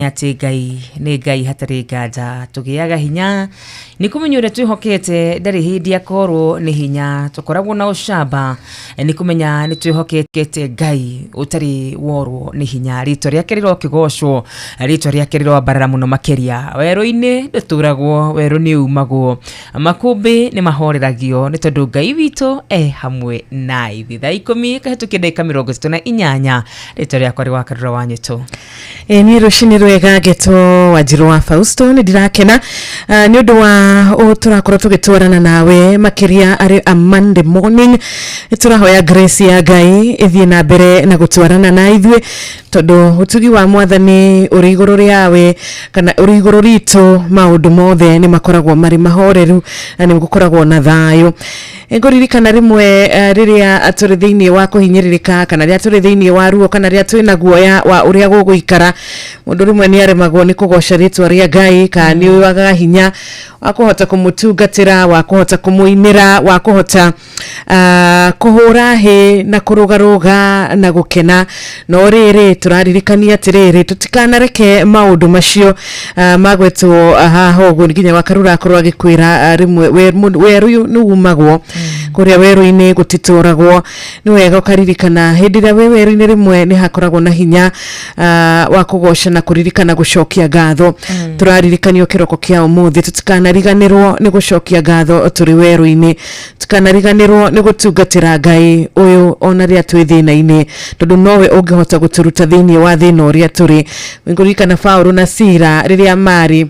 Atĩ Ngai nĩ Ngai hatarĩ nganja. Tũgĩaga hinya nĩ kũmenya ũrĩa twĩhokete ndarĩ hĩndĩ akorwo nĩ hinya. Tũkoragwo na ũcamba nĩ kũmenya nĩ twĩhokete Ngai ũtarĩ worwo nĩ hinya. Rĩtwa rĩake rĩrokĩgocwo, rĩtwa rĩake rĩroambarara mũno makĩria. Werũ-inĩ ndũtũragwo, werũ nĩ umagwo. Makũmbĩ nĩ mahoreragio nĩ tondũ Ngai witũ e hamwe na ithuĩ. Thaa 10 kahĩtũkia ndagĩka 38, rĩtwa rĩakwa rĩ Wakarura wa Nyũtũ. Ĩ niĩ rũcinĩ rwega ngetwo Wanjirũ wa Fausto, nĩ ndirakena nĩ ũndũ wa ũũ tũrakorwo tũgĩtwarana nawe makĩria arĩ a Monday morning. Nĩ tũrahoya grace ya Ngai ĩthiĩ na mbere na gũtwarana na ithuĩ, tondũ ũtugi wa Mwathani ũrĩ igũrũ rĩawe kana ũrĩ igũrũ ritũ, maũndũ mothe nĩ makoragwo marĩ mahoreru na nĩ gũkoragwo na thayũ. Ngũririkana rĩmwe rĩrĩa tũrĩ thĩinĩ wa kũhinyĩrĩrĩka, kana rĩrĩa tũrĩ thĩinĩ wa ruo, kana rĩrĩa twĩna guoya wa ũrĩa gũgũikara, mũndũ rĩmwe nĩ aremagwo nĩ kũgoca rĩtwa rĩa Ngai, kana nĩ wagaga hinya wa kũhota kũmũtungatĩra, wa kũhota kũmũinĩra, wa kũhota kũhũra hĩ na kũrũgarũga na gũkena. No rĩrĩ, tũraririkania atĩrĩrĩ, tũtikanareke maũndũ macio magwetwo haha ũguo, nginya Wakarura akorwo agĩkwĩra rĩmwe werũ ũyũ nĩ umagwo, kũrĩa werũ-inĩ gũtitũragwo. Nĩ wega ũkaririkana hĩndĩ ĩrĩa wĩ werũ-inĩ rĩmwe nĩ hakoragwo na hinya wa kũgoca na kũririkana gũcokia ngatho. Tũraririkanio kĩroko kĩa ũmũthĩ tũtikanariganĩrwo nĩ gũcokia ngatho tũrĩ werũ-inĩ, tũtikanariganĩrwo nĩ gũtungatĩra Ngai ũyũ ona rĩrĩa twĩ thĩna-inĩ, tondũ nowe ũngĩhota gũtũruta thĩinĩ wa thĩna ũrĩa tũrĩ. Ngũririkana Paũlũ na Sila rĩrĩa marĩ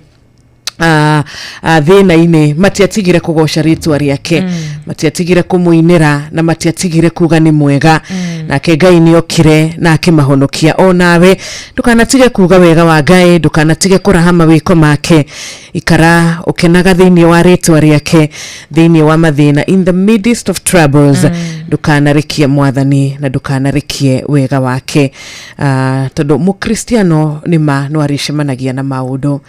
thĩna-inĩ, matiatigire kũgoca rĩtwa rĩake, matiatigire kũmũinĩra, na matiatigire kuga nĩ mwega. Nake Ngai nĩ okire na akĩmahonokia. O nawe ndũkanatige kuga wega wa Ngai, ndũkanatige kũraha mawĩko make, ikara ũkenaga thĩinĩ wa rĩtwa rĩake, thĩinĩ wa mathĩna, in the midst of troubles. Ndũkanarekie Mwathani na ndũkanarekie wega wake, tondũ mũkristiano nĩ ma no arĩcemanagia na maũndũ.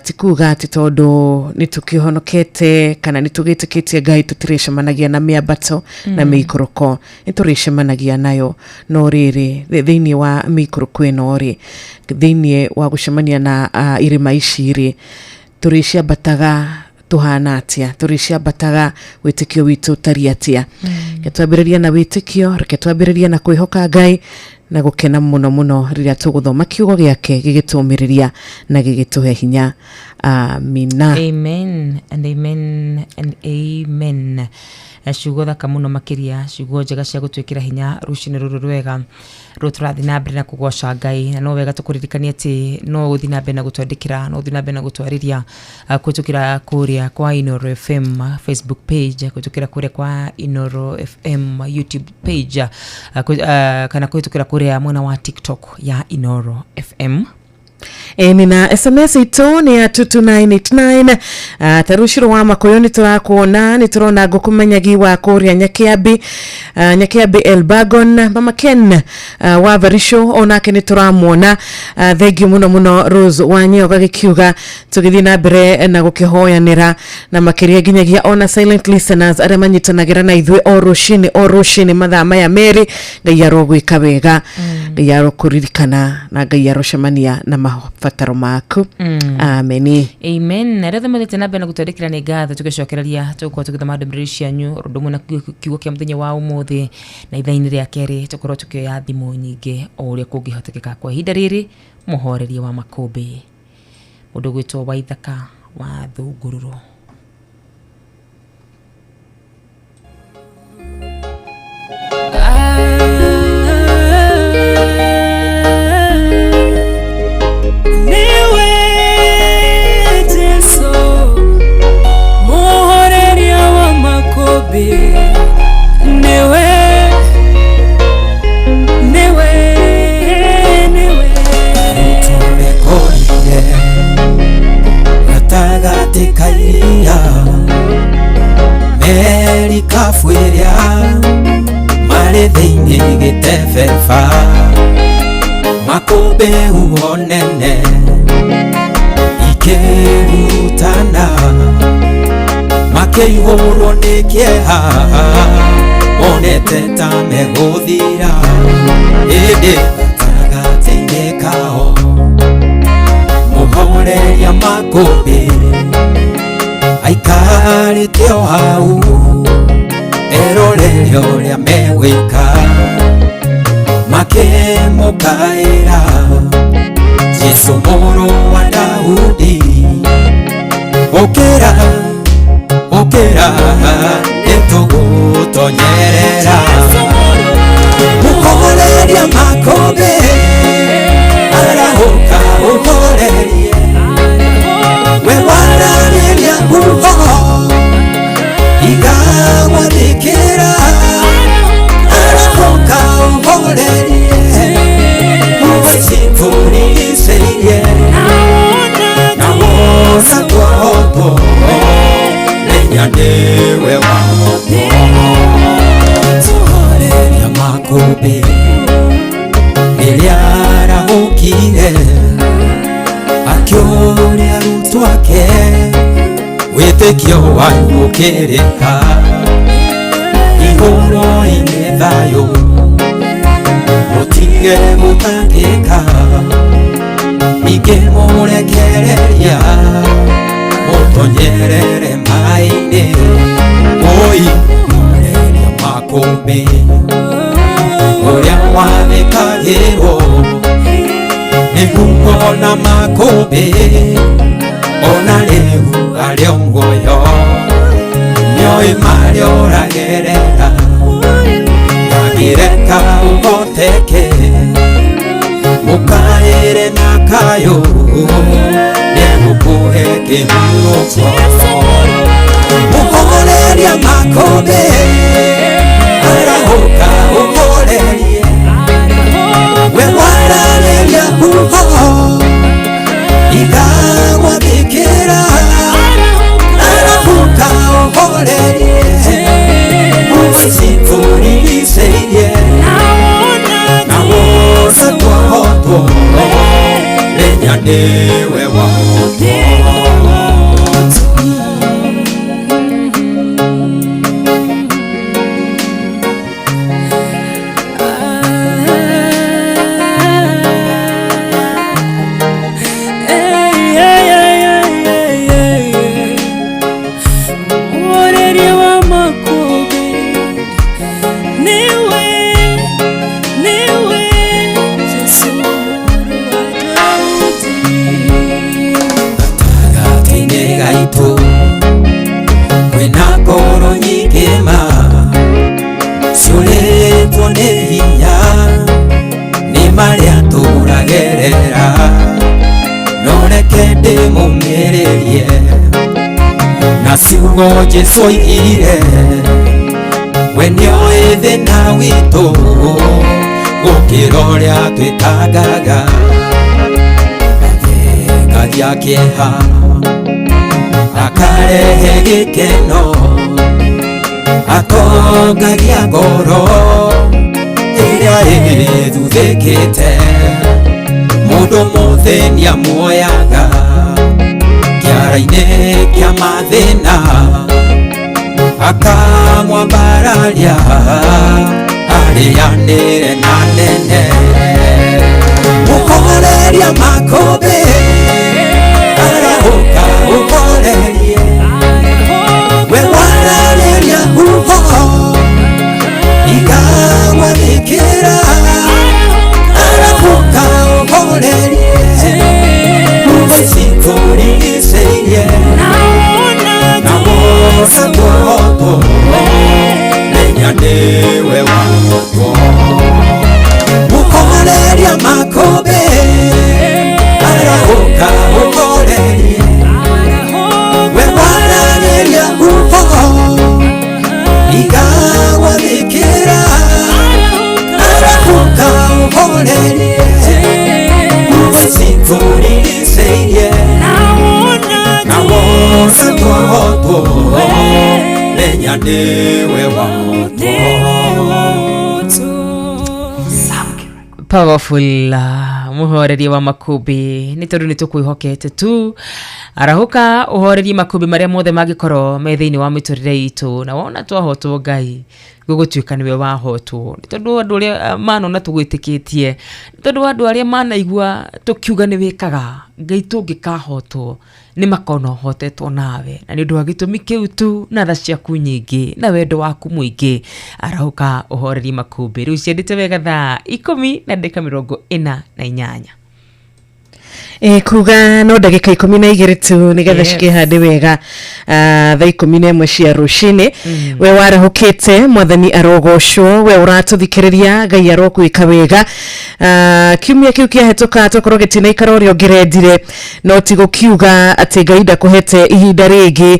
Ti kuga atĩ tondũ nĩ tũkĩhonokete kana nĩ tũgĩtĩkĩtie Ngai tũtirĩcemanagia na mĩambato na mĩikũrũko, nĩ tũrĩcemanagia nayo. No rĩrĩ, thĩinĩ wa mĩikũrũko ĩno rĩ, thĩinĩ wa gũcemania na irĩma ici rĩ, tũrĩciambataga tũhana atĩa? Tũrĩciambataga wĩtĩkio witũ ũtariĩ atĩa? Reke twambĩrĩrie na wĩtĩkio, reke twambĩrĩrie na kwĩhoka Ngai na gũkena mũno mũno rĩrĩa tũgũthoma kiugo gĩake gĩgĩtũmĩrĩria na gĩgĩtũhe hinya. Amina. Amen and amen and amen. Ciugo thaka mũno makĩria, ciugo njega cia gũtwĩkĩra hinya rũcinĩ rũrũ rwega rũrũ tũrathiĩ na mbere na kũgoca Ngai. Na no wega tũkũririkanie atĩ no ũthiĩ na mbere na gũtwandĩkĩra, no ũthiĩ na mbere na gũtwarĩria kũhĩtũkĩra kũrĩa kwa Inooro FM Facebook page, kũhĩtũkĩra kũrĩa kwa Inooro FM YouTube page, kana kũhĩtũkĩra kũrĩa mwena wa TikTok ya Inooro FM. Ĩni na SMS itũ nĩ ya 22989. Ta rũciũ wa makũyũ nĩ tũrakuona, nĩ tũrona ngũkũmenyagi wa kũrĩa Nyakiambi, Nyakiambi Elbagon, Mama Ken wa Varisho onake nĩ tũramuona. Thengiũ mũno mũno Rose wa Nyoga gĩkiuga tũgĩthiĩ na mbere na gũkĩhoyanĩra, na makĩria nginyagia ona silent listeners arĩa manyitanagĩra na ithuĩ o rũcinĩ o rũcinĩ mathaa maya merĩ. Ngai arogwĩka wega, Ngai arokũririkana, na Ngai arocemania na mabataro maku. Ameni. Amen. Arĩa othe mathiĩte na mbere na gũtwandĩkĩra nĩ ngatho, tũgĩcokereria tũgũkorwo tũgĩthoma ndũmĩrĩri cianyu ũndũ ũmwe na kiugo kĩa mũthenya wa ũmũthĩ, na ithaa-inĩ rĩa kerĩ tũkorwo tũkĩoya thimũ nyingĩ o ũrĩa kũngĩhotekeka. Kwa ihinda rĩrĩ, mũhorerie wa makũmbĩ, mũndũ ũgwĩtwo Waithaka wa Thũngũrũrũ. Niwe Jesu muhoreria wa makũmbĩ, niwe, niwe, niwe. Tũmekorire gatagatĩ ka iria, merikabu ĩrĩa marĩ thĩinĩ gĩtebeba, makũmbĩ huho nene ikĩrutana, makĩihũrwo nĩ kĩeha, monete ta megũthira, ĩndĩ gatagatĩ-inĩ kao. makũmbĩ aikarĩte o hau erorere ũrĩa megwĩka makĩmũkaĩra Jesũ mũrũ wa Daudi ũkĩra ũkĩra nĩtũgũtonyerera mũhoreria makũmbĩ arahũka ũhorerie we wararĩria huho igagwathĩkĩra arahũka ũhorerie huho icitũrigicĩirie na wona tuohotwo menya nĩwe wahotwo tũhoreria makũmbĩ rĩrĩa arahũkire akĩũria arutwo ake wĩtĩkio wanyu ũkĩrĩ ha igũrũ-inĩ thayũ mũtige gũtangĩka ningĩ mũrekereria mũtonyerere maĩ-inĩ oi mũreria makũmbĩ ũrĩa wathĩkagĩrwo nĩ huho na makũmbĩ ona rĩu arĩ o muoyo nĩoĩ marĩa ũragerera ndangĩreka ũhoteke mũkaĩre na kayũ nĩegũkũhe kĩhurũko mũhoreria makũmbĩ arahũka ũhorerie we wararĩria huho igagwathĩkĩra arahũka ũhorerie huho icitũrigicĩirie na wona twahotwo menya nĩwe wahotwo Mũhoreria wa makũmbĩ nĩwe, nĩwe Jesũ mũrũ wa Daudi. Gatagatĩ-inĩ gaitũ kwĩna ngoro nyingĩ ma ciũrĩtwo nĩ hinya nĩ marĩa tũragerera no reke ndĩmũmĩrĩrie na ciugo Jesũ oigire we nĩoĩ thĩna witũ gũkĩra ũrĩa twĩtangaga athengagia kĩeha akarehe gĩkeno atongagia ngoro ĩrĩa ĩthuthĩkĩte mũndũ mũthĩni amuoyaga kĩara-inĩ kĩa mathĩna akamwambararia arĩanĩre na nene mũhoreria makũmbĩ arahũka ũhorerie we wararĩria huho igagwathĩkĩra arahũka ũhorerie huho icitũrigicĩirie na wona tuohotwo menya nĩwe wahotwo mũhoreria makũmbĩ arahũka ũhorerie we wararĩria huho igagwathĩkĩra arahũka ũhorerie huho icitũrigicĩirie na wona tuohotwo menya nĩwe wahotwo Powerful muhoreria wa makumbi nä tondå nä tå kwä hokete tu arahå ũhorerie makũmbĩ marĩa mothe mangĩkorwo me thĩinĩ wa mĩtũrĩre itũ na wona twahotwo ngai. Gũgũtuĩka nĩwe wahotwo nĩ tondũ andũ arĩa manona tũgwĩtĩkĩtie, nĩ tondũ wa andũ arĩa manaigua tũkiuga nĩ wĩkaga. Ngai, tũngĩkahotwo nĩ makona ũhotetwo nawe, na nĩ ũndũ wa gĩtũmi kĩu tu na tha ciaku nyingĩ na wendo waku mũingĩ, arahũka ũhorerie makũmbĩ. Rĩu ciendete wega thaa 8:48. Kuga no ndagĩka 12 tu nĩgetha cikĩhande wega thaa 11 cia rũcinĩ. We warahũkĩte, Mwathani arogocwo. We ũratũthikĩrĩria, Ngai arokwĩka wega. Kiumia kĩu kĩahĩtũka tokorwo gĩtinaikara ũrĩa ũngĩrendire, no ti gũkiuga atĩ Ngai ndakũhete ihinda rĩngĩ,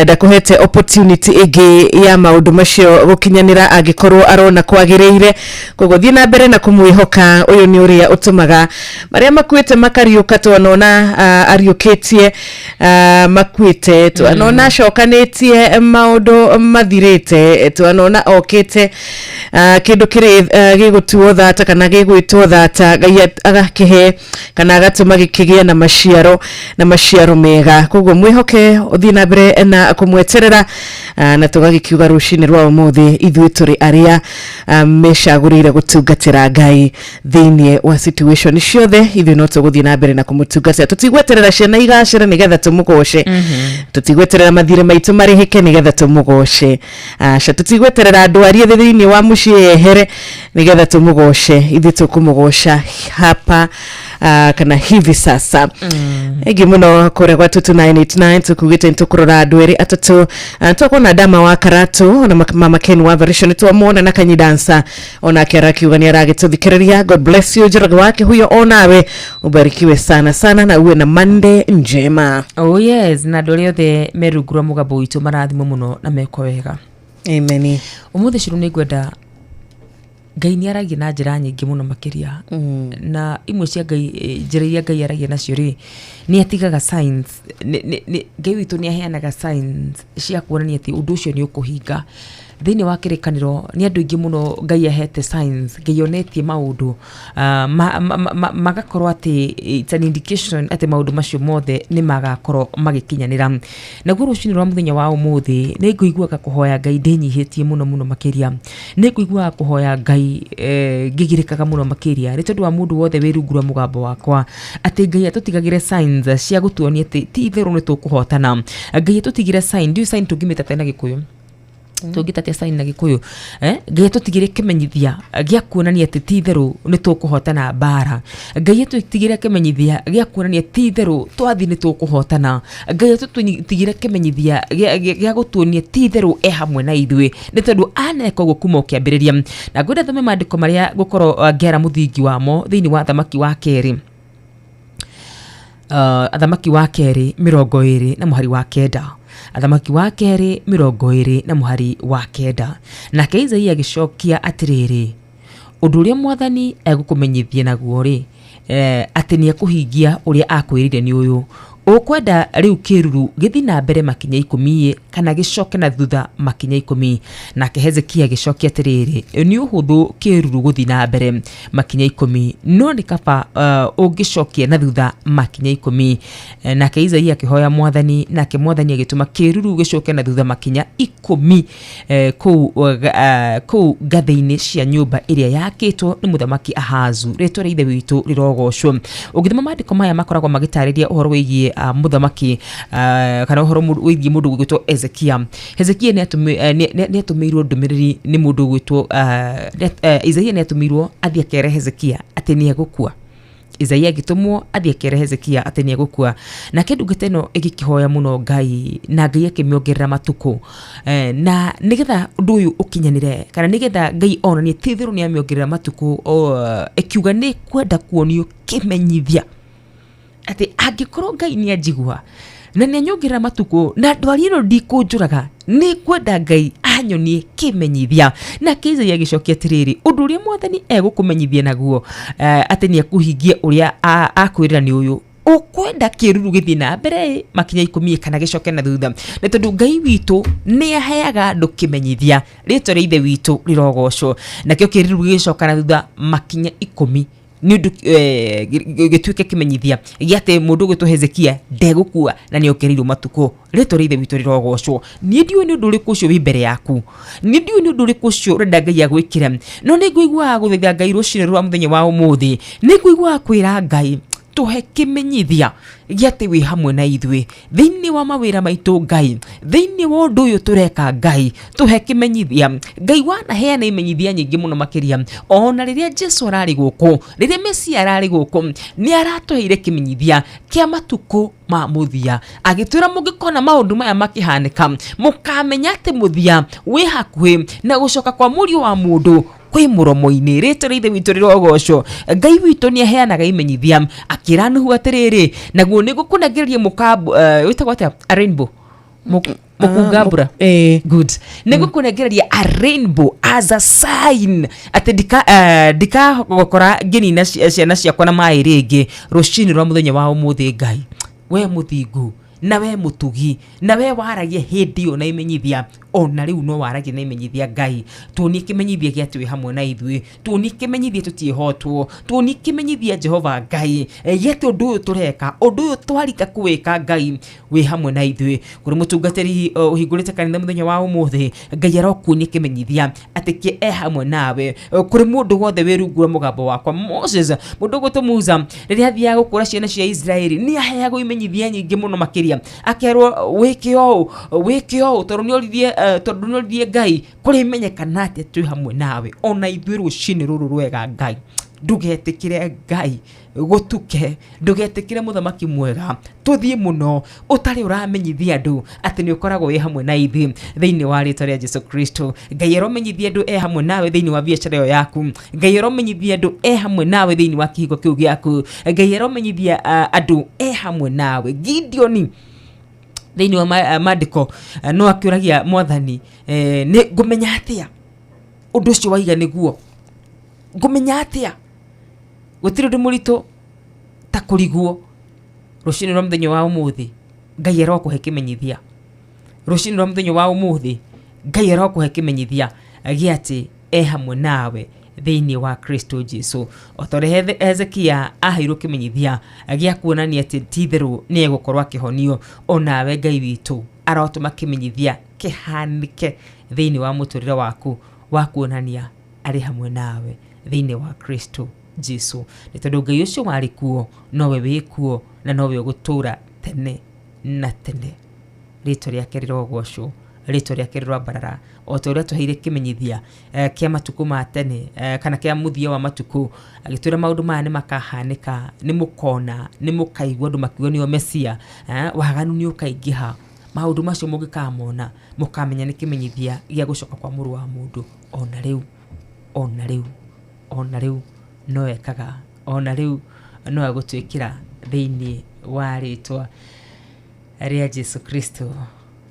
ndakũhete opportunity ĩngĩ ya maũndũ macio gũkinyanĩra angĩkorwo arona kwagĩrĩire. Koguo thiĩ na mbere na kũmwĩhoka. Ũyũ nĩ ũrĩa ũtũmaga marĩa makuĩte makariũka. Twanona ariũkĩtie makuĩte, twanona acokanĩtie maũndũ mathirĩte, twanona okĩte kĩndũ kĩrĩ gĩgũtuo thata kana gĩgwĩtwo thata, Ngai agakĩhe kana agatũma gĩkĩgĩe na maciaro, na maciaro mega. Koguo mwĩhoke, ũthiĩ na mbere na kũmweterera. Na tũgagĩkiuga rũcinĩ rwa ũmũthĩ ithuĩ tũrĩ arĩa mecagũrĩire gũtungatĩra Ngai thĩinĩ wa situation ciothe. Ithuĩ no tũgũthiĩ na mbere na kũmũtungatĩra. Tũtigweterera ciana igacĩre nĩgetha tũmũgoce, tũtigweterera mathirĩ maitũ marĩhĩke nĩgetha tũmũgoce, aca, tũtigweterera ndwari ĩthĩ thĩinĩ wa mũciĩ yehere nĩgetha tũmũgoce. Ithuĩ tũkũmũgoca hapa kana hivi sasa. Ĩngĩ mũno kũrĩa gwa 22989 tũkugĩte nĩtũkũrora andũ erĩ atatũ. Twakuona Dama wa Karatu na Mama Ken wa Varisho nĩtwamuona, na Kanyi Dansa onake arakiuga nĩ aragĩtũthikĩrĩria. God bless you. Njoroge wake huyo, onawe ubarikiwe sana sana na uwe na Monday njema. Oh yes, na andũ arĩa othe me rungu rwa mũgambo witũ marathimwo mũno na mekwo wega. Amen. Ũmũthĩ curu nĩ ngwenda, Ngai nĩ aragia na njĩra nyingĩ mũno makĩria, na imwe cia Ngai, njĩra iria Ngai aragia nacio rĩ, nĩ atigaga signs. Ngai witũ nĩ aheanaga signs cia kuonania atĩ ũndũ ũcio nĩ ũkũhinga. Thĩinĩ wa kĩrĩkanĩro nĩ andũ aingĩ mũno Ngai ahete signs, Ngai onetie maũndũ magakorwo atĩ it's an indication atĩ maũndũ macio mothe nĩ magakorwo magĩkinyanĩra. Naguo rũcinĩ rwa mũthenya wa ũmũthĩ nĩ ngũiguaga kũhoya Ngai ndĩnyihĩtie mũno mũno makĩria, nĩ ngũiguaga kũhoya Ngai ngĩgirĩkaga mũno makĩria nĩ tondũ wa mũndũ wothe wĩ rungu rwa mũgambo wakwa, atĩ Ngai atũtigagĩre signs cia gũtuonia atĩ ti itherũ nĩ tũkũhotana. Ngai atũtigĩre sign. Ndiũĩ sign tũngĩmĩta atĩa na Gĩkũyũ, tũngĩtatia sign na Gĩkũyũ, eh? Ngai atũtigĩre kĩmenyithia gĩa kuonania atĩ ti itherũ nĩ tũkũhotana mbara. Ngai atũtigĩre kĩmenyithia gĩa kuonania ti itherũ twathiĩ nĩ tũkũhotana. Ngai atũtigĩre kĩmenyithia gĩa gũtuonia ti itherũ e hamwe na ithuĩ, nĩ tondũ aneka ũguo kuma o kĩambĩrĩria. Na ngwenda thome maandĩko marĩa ngũkorwo ngĩara mũthingi wamo thĩinĩ wa Thamaki wa Kerĩ, Athamaki wa Kerĩ 20 na mũhari wa 9. Athamaki wa Kerĩ 20 na mũhari wa 9. Nake Isaia agĩcokia atĩrĩrĩ, "Ũndũ ũrĩa Mwathani egũkũmenyithia naguo rĩ, atĩ nĩ ekũhingia ũrĩa akwĩrire nĩ ũyũ: ũkwenda rĩu kĩruru gĩthiĩ na mbere makinya 10 kana gĩcoke na thutha makinya 10?" Nake Hezekia agĩcokia atĩrĩrĩ, "Nĩ ũhũthũ kĩruru gũthiĩ na mbere makinya 10, no nĩ kaba ũngĩcokia na thutha makinya 10." Nake Isaia akĩhoya Mwathani, nake Mwathani agĩtũma kĩruru gĩcoke na thutha makinya 10 kũu ngathĩ-inĩ cia nyũmba ĩrĩa yakĩtwo nĩ Mũthamaki Ahazu. Rĩtwa rĩa Ithe witũ rĩrogocwo. Ũngĩthoma maandĩko maya makoragwo magĩtarĩria ũhoro wĩgiĩ mũthamaki kana ũhoro wĩgiĩ mũndũ ũgwĩtwo Hezekia. Hezekia nĩ atũmĩirwo ndũmĩrĩri nĩ mũndũ ũgwĩtwo Isaia. Nĩ atũmĩirwo athiĩ akere Hezekia atĩ nĩ egũkua. Isaia agĩtũmwo athiĩ akere Hezekia atĩ nĩ egũkua. Nake ndungata ĩno ĩgĩkĩhoya mũno Ngai, na Ngai akĩmĩongerera matukũ, na nĩgetha ũndũ ũyũ ũkinyanĩre kana nĩgetha Ngai onanie ti itherũ nĩ amĩongerera matukũ, ĩkiuga nĩ kwenda kuonio kĩmenyithia atĩ angĩkorwo Ngai nĩ anjigua na nĩ anyongerera matukũ na ndwari ĩno ndikũnjũraga, nĩ kwenda Ngai anyonie kĩmenyithia. Nake Isaia agĩcokia atĩrĩrĩ, "Ũndũ ũrĩa Mwathani egũkũmenyithia naguo atĩ nĩ ekũhingia ũrĩa akwĩrĩra nĩ ũyũ: ũkwenda kĩruru gĩthiĩ na mbere makinya 10 kana gĩcoke na thutha?" Nĩ tondũ Ngai witũ nĩ aheaga andũ kĩmenyithia. Rĩtwa rĩa Ithe witũ rĩrogocwo. Nakĩo kĩruru gĩgĩcoka na thutha makinya 10. Nĩ ũndũ gĩtuĩke kĩmenyithia gĩa atĩ mũndũ ũgwĩtwo Hezekia ndegũkua na nĩ ongereirwo matukũ. Rĩtwa rĩa Ithe witũ rĩrogocwo. Niĩ ndiũĩ nĩ ũndũ ũrĩkũ ũcio wĩ mbere yaku, niĩ ndiũĩ nĩ ũndũ ũrĩkũ ũcio ũrenda Ngai agwĩkĩre, no nĩ ngũiguaga gũthaitha Ngai rũcinĩ rwa mũthenya wa ũmũthĩ, nĩ ngũiguaga kwĩra Ngai tũhe kĩmenyithia gĩa atĩ wĩ hamwe na ithuĩ thĩinĩ wa mawĩra maitũ. Ngai, thĩinĩ wa ũndũ ũyũ tũreka, Ngai, tũhe kĩmenyithia. Ngai wanaheana imenyithia nyingĩ mũno makĩria, ona rĩrĩa Jesu ararĩ gũkũ, rĩrĩa Mesia ararĩ gũkũ, nĩ aratũheire kĩmenyithia kĩa matukũ ma mũthia, agĩtwĩra mũngĩkona maũndũ maya makĩhanĩka, mũkamenya atĩ mũthia wĩ hakuhĩ na gũcoka kwa Mũriũ wa Mũndũ kwĩ mũromo-inĩ. Rĩtwa rĩa Ithe witũ rĩrogocwo. Ngai witũ nĩ aheanaga imenyithia, akĩra Nuhu atĩrĩrĩ, naguo nĩ ngũkũnengereria mũkambo wĩtagwo atĩa, a rainbow, mũkunga mbura. Good, nĩ ngũkũnengereria a rainbow as a sign atĩ ndikagokora ngĩnina ciana ciakwa na maĩ rĩngĩ. Rũcinĩ rwa mũthenya wa ũmũthĩ, Ngai, we mũthingu na we mũtugi na we waragia hĩndĩ ĩyo na imenyithia, ona rĩu no waragia na imenyithia. Ngai, tuonie kĩmenyithia gĩa atĩ wĩ hamwe na ithuĩ, tuonie kĩmenyithia tũtiĩhotwo, tuonie kĩmenyithia, Jehova Ngai, gĩa atĩ ũndũ ũyũ tũreka, ũndũ ũyũ twarika kũwĩka, Ngai wĩ hamwe na ithuĩ. Kũrĩ mũtungatĩri ũhingũrĩte kanitha mũthenya wa ũmũthĩ, Ngai arokuonia kĩmenyithia atĩ kĩ e hamwe nawe. Kũrĩ mũndũ wothe wĩ rungu rwa mũgambo wakwa, Moses, mũndũ ũgwĩtwo Musa, rĩrĩa athiaga gũkũra ciana cia Israeli, nĩ aheagwo imenyithia nyingĩ mũno makĩria, akerwo wĩke ũũ, wĩke ũũ, tondũ nĩ oririe tondũ nĩ oririe Ngai kũrĩmenyekana atĩa twĩ hamwe nawe. Ona ithuĩ rũcinĩ rũrũ rwega, Ngai, ndũgetĩkĩre Ngai gũtuke, ndũgetĩkĩre, Mũthamaki mwega, tũthiĩ mũno ũtarĩ ũramenyithia andũ atĩ nĩ ũkoragwo wĩ hamwe na ithuĩ. Thĩinĩ wa rĩtwa rĩa Jesu Kristo, Ngai aromenyithia andũ e hamwe nawe thĩinĩ wa biacara ĩyo yaku. Ngai aromenyithia andũ e hamwe nawe thĩinĩ wa kĩhingo kĩu gĩaku. Ngai aromenyithia andũ e hamwe nawe. Gideoni thĩinĩ wa maandĩko no akĩũragia Mwathani, nĩ ngũmenya atĩa ũndũ ũcio waiga? Nĩguo ngũmenya atĩa? Gũtirĩ ũndũ mũritũ ta kũrigwo. Rũcinĩ rwa mũthenya wa ũmũthĩ, Ngai arokũhe kĩmenyithia. Rũcinĩ rwa mũthenya wa ũmũthĩ, Ngai arokũhe kĩmenyithia gĩa atĩ e hamwe nawe thĩinĩ wa Kristo Jesu, o ta ũrĩa Hezekia aheirwo kĩmenyithia gĩa kuonania atĩ ti-itherũ nĩ egũkorwo akĩhonio. Onawe Ngai witũ arotũma kĩmenyithia kĩhanĩke thĩinĩ wa mũtũrĩre waku wa kuonania arĩ hamwe nawe thĩinĩ wa Kristo Jesu, nĩ tondũ Ngai ũcio warĩ kuo nowe wĩ kuo na nowe ũgũtũũra tene na tene. Rĩtwa rĩake rĩrogocwo, rĩtwa rĩake rĩroambarara. O ta ũrĩa tũheire kĩmenyithia kĩa matukũ ma tene kana kĩa mũthia wa matukũ, agĩtwĩra maũndũ maya nĩ makahanĩka, nĩ mũkona, nĩ mũkaigua andũ makiuga nĩo Mesia, waganu nĩ ũkaingĩha. Maũndũ macio mũngĩkamona, mũkamenya nĩ kĩmenyithia gĩa gũcoka kwa Mũrũ wa Mũndũ. Ona rĩu, ona rĩu, ona rĩu no ekaga, ona rĩu no agũtwĩkĩra thĩinĩ wa rĩtwa rĩa Jesu Kristo,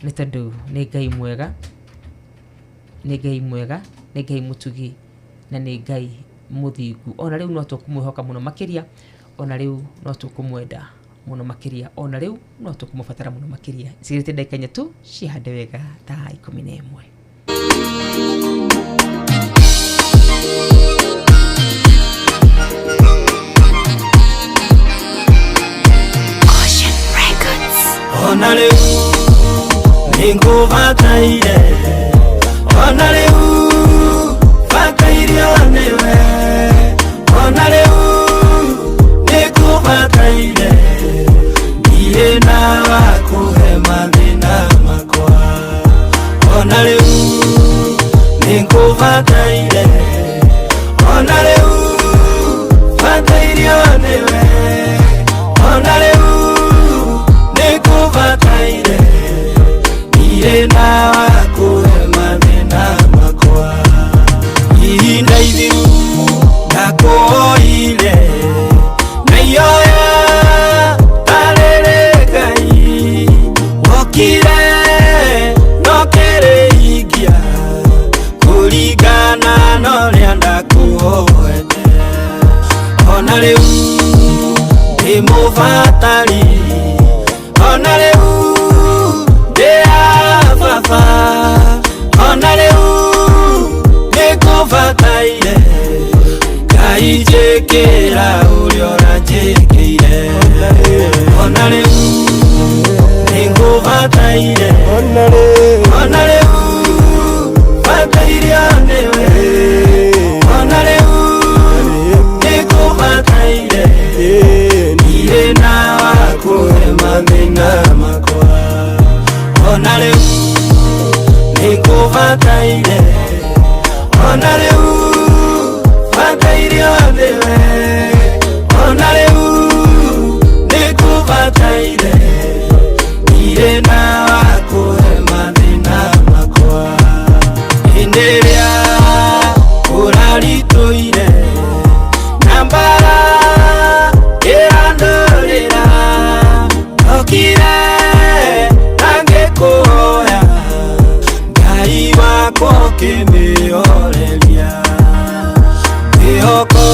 nĩ tondũ nĩ Ngai mwega, nĩ Ngai mwega, nĩ Ngai mũtugi na nĩ Ngai mũthingu. Ona rĩu no tũkũmwĩhoka mũno makĩria, ona rĩu no tũkũmwenda mũno makĩria, ona rĩu no tũkũmũbatara mũno makĩria. Cigĩrĩte ndagĩka inya tu cihande wega thaa 11. Ona rĩu nĩngũbataire, ona rĩu batairio nĩwe, ona rĩu nĩngũbataire, ndirĩ na wa kũhe mathĩna makwa. Ona rĩu nĩngũbataire, ona rĩu batairio nĩwe, ona rĩu nĩngũbataire, ndirĩ na wa kũhe mathĩna makwa. Ihinda ithiru ndakũhoire na ihoya tarĩrĩ Ngai. Gũkĩra ũrĩa ũranjĩkĩire. Ona rĩu nĩngũbataire, ona rĩu batairio nĩwe, ona rĩu nĩngũbataire, ndirĩ na wa kũhe mathĩna makwa. Ona rĩu nĩngũbataire, ona rĩu batairio nĩwe, ona rĩu nĩngũbataire, ndirĩ na wa kũhe mathĩna makwa. Hĩndĩ ĩrĩa ũraritũire na mbara ĩrandũrĩra, ndokire na ngĩkũhoya, Ngai wakwa ũkĩmĩhoreria. Mwĩhoko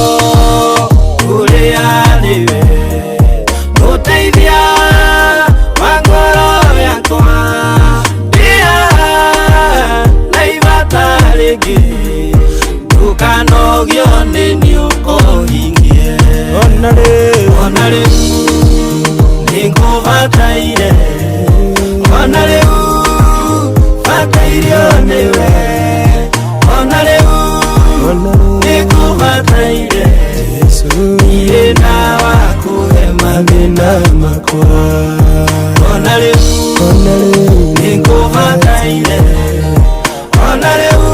ũrĩa nĩwe mũteithia wa ngoro yakwa, ndĩ haha na ibata rĩngĩ, ndũkanogio nĩ niĩ ũkũhingie. Ona rĩu nĩngũbataire, ona rĩu batairio nĩwe, ona rĩu nĩngũbataire, ndirĩ na wa kũhe mathĩna makwa. Ona rĩu nĩngũbataire, ona rĩu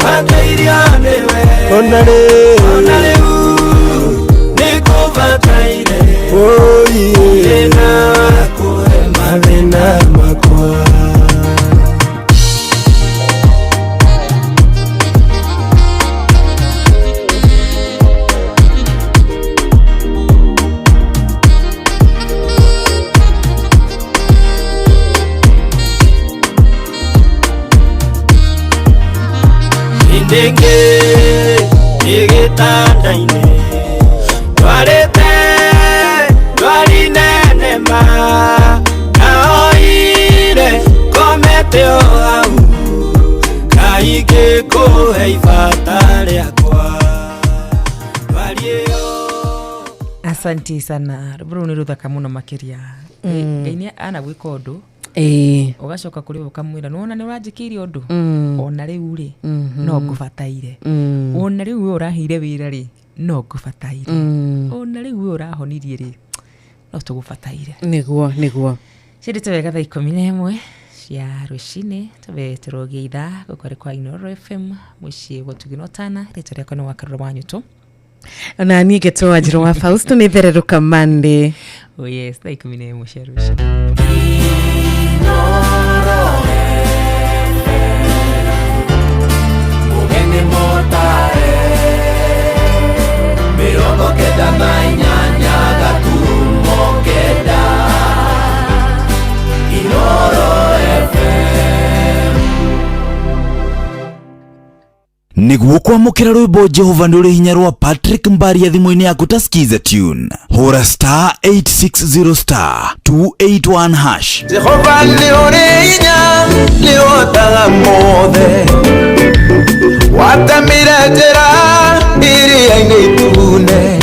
batairio nĩwe, ona rĩu nĩngũbataire, ndirĩ na wa kũhe mathĩna makwa. Ndĩngĩ ndĩ gĩtanda-inĩ, ndwarĩte ndwari nene ma, ndaoire ngomete o hau, Ngai ngĩkũhe ibata rĩakwa. Ndwari ĩyo. Asanti sana, rwĩmbo rũu nĩ rũthaka mũno makĩria. Ngai nĩ anagwĩka ũndũ, Ĩĩ. ũgacoka kũrĩ we ũkamwĩra, nĩwona nĩ ũranjĩkĩire ũndũ, ona rĩu rĩ no ngũbataire, ona rĩu we ũraheire wĩra rĩ no ngũbataire, ona rĩu we ũrahonirie rĩ no tũgũbataire. Nĩguo, nĩguo. Ciendete wega thaa 11 cia rũcinĩ, tũbe tũrogie ithaa gũkũ arĩ kwa Inooro FM mũciĩ gũtugĩ no tana. Rĩtwa rĩakwa nĩ Wakarũra wa Nyũtũ. Ona niĩ ngetwo Wanjirũ wa Fausto nĩ thererũka Monday. Oh yes, thaa 11 cia rũcinĩ. Mũgeni mũtare 98.9 Inooro FM. Nĩguo kwamũkĩra rwĩmbo Jehova nĩ ũrĩ hinya rwa Patrick Mbaria thimũ-inĩ yaku ta skiza tune, hũra star 860 star 281 hash. Jehova nĩ ũrĩ hinya, nĩ ũhotaga mothe, watemire njĩra iria-inĩ itune,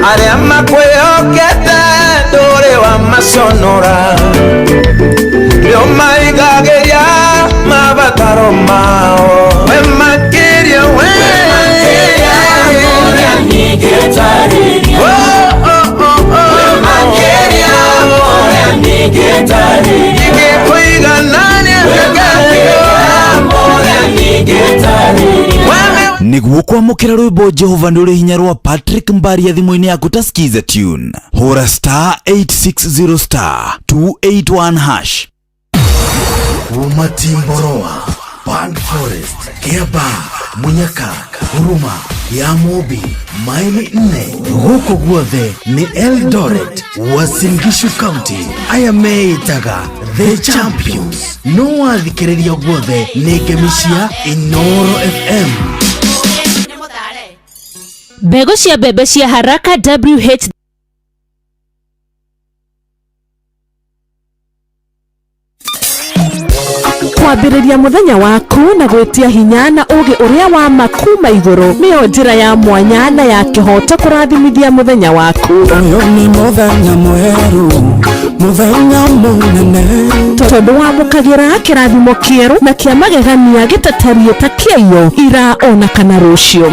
arĩa makwĩhokete ndũrĩ wa maconora, nĩ ũmaigagĩria mabataro mao, we makĩria, we Oh, oh, oh, oh. Ingĩkũiganania Nĩguo kwamũkĩra rwĩmbo Jehova nĩ ũrĩ hinya rwa Patrick Mbaria thimũ-inĩ yaku ta skiza tune, hũra star 860 star 281 hash. Kuma Timboroa, Pan Forest, Kiaba, Munyaka, Huruma, ya Mobi, maili 4 gũkũ guothe nĩ Eldoret, Uasin Gishu County. Aya meĩtaga The Champions. No wathikĩrĩria guothe nĩ ngemi cia Inooro FM. Mbegũ cia mbembe cia Haraka WH Kwambĩrĩria mũthenya waku na gwĩtia hinya na ũgĩ ũrĩa wa ma kuma igũrũ nĩyo njĩra ya mwanya na ya kĩhoto kũrathimithia mũthenya waku. Ũyũ nĩ mũthenya mwerũ, mũthenya mũnene. Tondũ wamũkagĩra kĩrathimo kĩerũ na kĩa magegania gĩtatariĩ ta kĩaiyo ira ona kana rũciũ.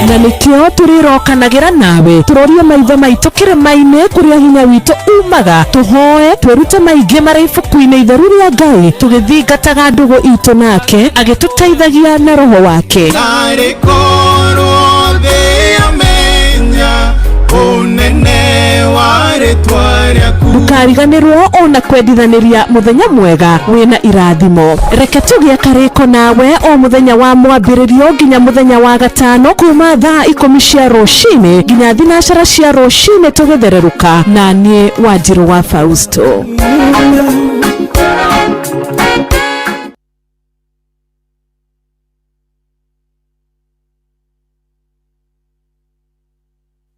Na nĩkĩo tũrĩrokanagĩra nawe tũrorie maitho maitũ kĩrĩma-inĩ kũrĩa hinya witũ umaga, tũhoe twĩrute maingĩ marĩ ibuku-inĩ itheru rĩa Ngai, tũgĩthingataga ndũgũ itũ nake agĩtũteithagia na roho wake. Tarĩ korwo thĩ yamenya ũnene wa rĩtwa rĩaku. Ndũkariganĩrwo ona kwendithanĩria mũthenya mwega wĩna irathimo. Reke tũgĩe karĩko nawe o mũthenya wa mwambĩrĩrio nginya mũthenya wa gatano kuma thaa 10 cia rũcinĩ nginya 9 cia rũcinĩ tũgĩthererũka na niĩ Wanjirũ wa Fausto.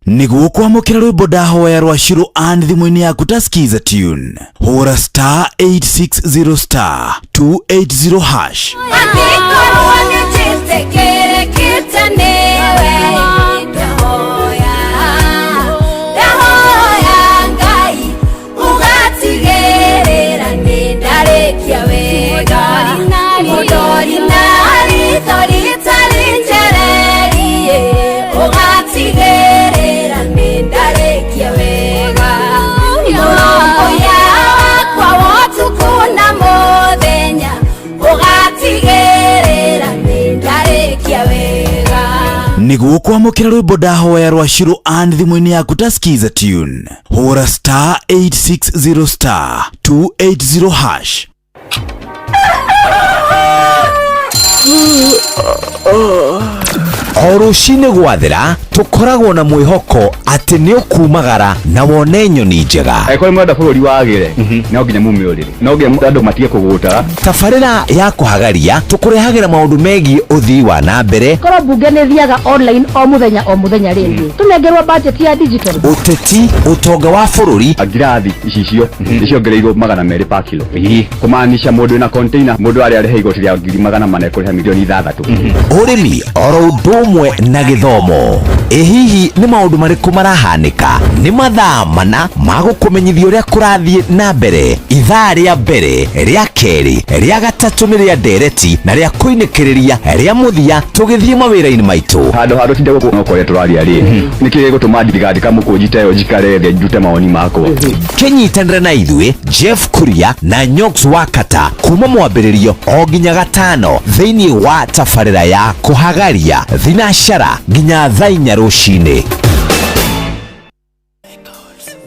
Nĩguo kwamũkĩra rwĩmbo ndahoya rwa Shiro and thimũ-inĩ yaku ta Skiza tune, hũra star 860 star 280 hash. Angĩkorwo nĩnjĩtĩkĩrĩkĩte nĩwe, ndahoya, ndahoya Ngai ũgatigĩrĩra nĩndarĩkia wega. Mũndori na ritho rĩtarĩ njererie, ũgatigĩrĩra nĩndarĩkia wega. Mũrũmbũiya wakwa wa ũtukũ na mũthenya, ũgatigĩrĩra nĩndarĩkia wega. Nĩguo kwamũkĩra rwĩmbo ndahoya rwa Shiro and thimũ-inĩ yaku ta Skiza tune, hũra star 860 star 280 hash. O rũcinĩ gwathera tũkoragwo na mwĩhoko atĩ nĩ ũkumagara na wone nyoni njega. Angĩkorwo nĩ mũrenda bũrũri wagĩre, no nginya mume ũrĩrĩ, no nginya andũ matige kũgũta. Tabarĩra ya kũhagaria tũkũrehagĩra maũndũ megiĩ ũthii wa na mbere, korwo mbunge nĩ thiaga online o mũthenya o mũthenya rĩ, tũnengerwo budget ya digital. Ũteti, ũtonga wa bũrũri. Ngirathi icicio nĩ ciongereirwo 200 pa kilo, kũmaanisha mũndũ wĩna container, mũndũ arĩa arĩha igoti rĩa 400,000 ekũrĩha 6 million. Ũrĩmi oro ũndũ ũmwe na gĩthomo. Ĩ hihi nĩ maũndũ marĩkũ marahanĩka? Nĩ mathaa mana ma gũkũmenyithia ũrĩa kũrathiĩ na mbere. Ithaa rĩa mbere, rĩa kerĩ, rĩa gatatũ nĩ rĩa ndereti na rĩa kũinĩkĩrĩria rĩa mũthia tũgĩthiĩ mawĩra-inĩ maitũ. Handũ ha tũtinde gũkũ no kũrĩa tũraria rĩ, nĩkĩ gĩgũtũma ndigandĩka mũkũnji ta ĩyo njikare thĩ ndute mawoni makwa? Kĩnyitanĩre na ithuĩ Jeff Kuria na Nyox Wakata kuma mwambĩrĩrio o nginya gatano thĩinĩ wa tabarĩra ya kũhagaria 9 nginya thaa 4 rũcinĩ.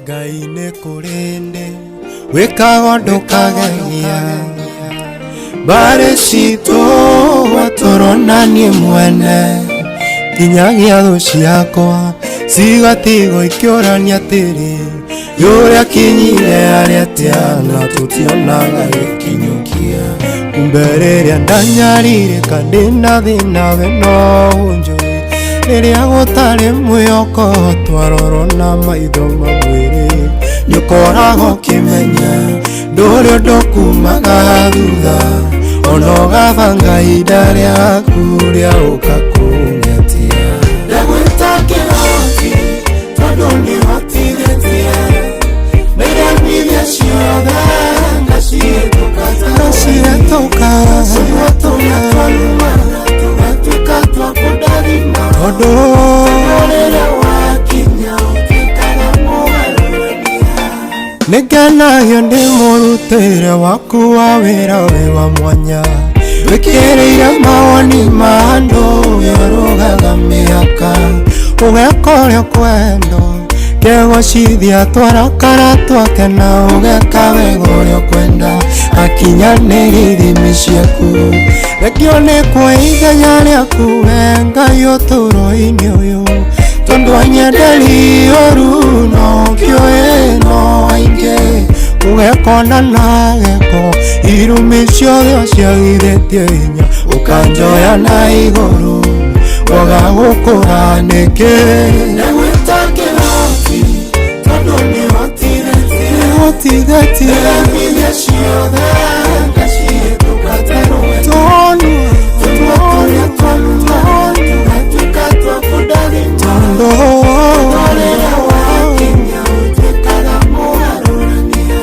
Ngai nĩ kũrĩ ndĩ wĩkaga ndũkagegia mbarĩ citũ gwatũrona niĩ mwene nginyagia thũ ciakwa cigatigwo ikĩũrania atĩrĩ yũrĩa kinyire arĩa atĩa na tũtionaga gĩkinyũkia kumbe rĩrĩa ndanyarirĩka ndĩna thĩna we no ũnjũĩ rĩrĩa gũtarĩ mwĩhoko twarorwo na maitho ma mwĩrĩ nĩũkoragwo ũkĩmenya ndũrĩ ũndũ kumaga thutha ona ũgabanga ihinda rĩaku rĩa ũka kũng'etia. Ndagwĩta kĩhoti tondũ nĩhotithĩtie nĩremithia ciothe ngacihĩtũka ngacihĩtũka tũgatuĩka twa kũndathima tondũ rĩrĩa wakinya ũtuĩkaga mũgarũrania. Nĩngenagio ndĩ mũrutĩre waku wa wĩra wĩ wa mwanya wĩkĩrĩire mawoni ma andũ ũrũgaga mĩhaka ũgeka ũrĩa ũkwenda kegocithia twarakara twakena ũgeka wega ũrĩa ũkwenda akinyanĩria ithimi ciaku rekio nĩ kwa ithenya rĩaku we Ngai ũtũũro-inĩ ũyũ tondũ anyenderi ũru no kĩũĩ no aingĩ ũgekona na gĩko irumi ciothe ciagithĩtie hinya ũkanjoya na igũrũ waga gũkũra nĩkĩ. Ndagwĩta kĩhoti tondũ nĩhotithĩtie. nĩũhotithĩtie Nĩremithia ciothe ngacihĩtũka ta rũheni Tũnua tũnua tũrĩa twanumaga tũgatuĩka twa kũndathima Tondũ mũtũrĩre wakinya ũtuĩkaga mũgarũrania.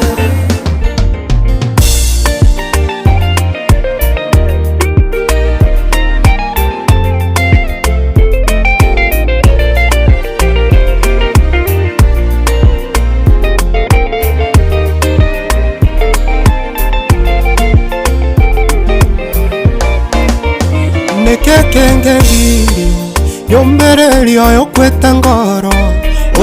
Nĩkĩkĩngĩgirio yũmbĩrĩrio ũkwĩte ngoro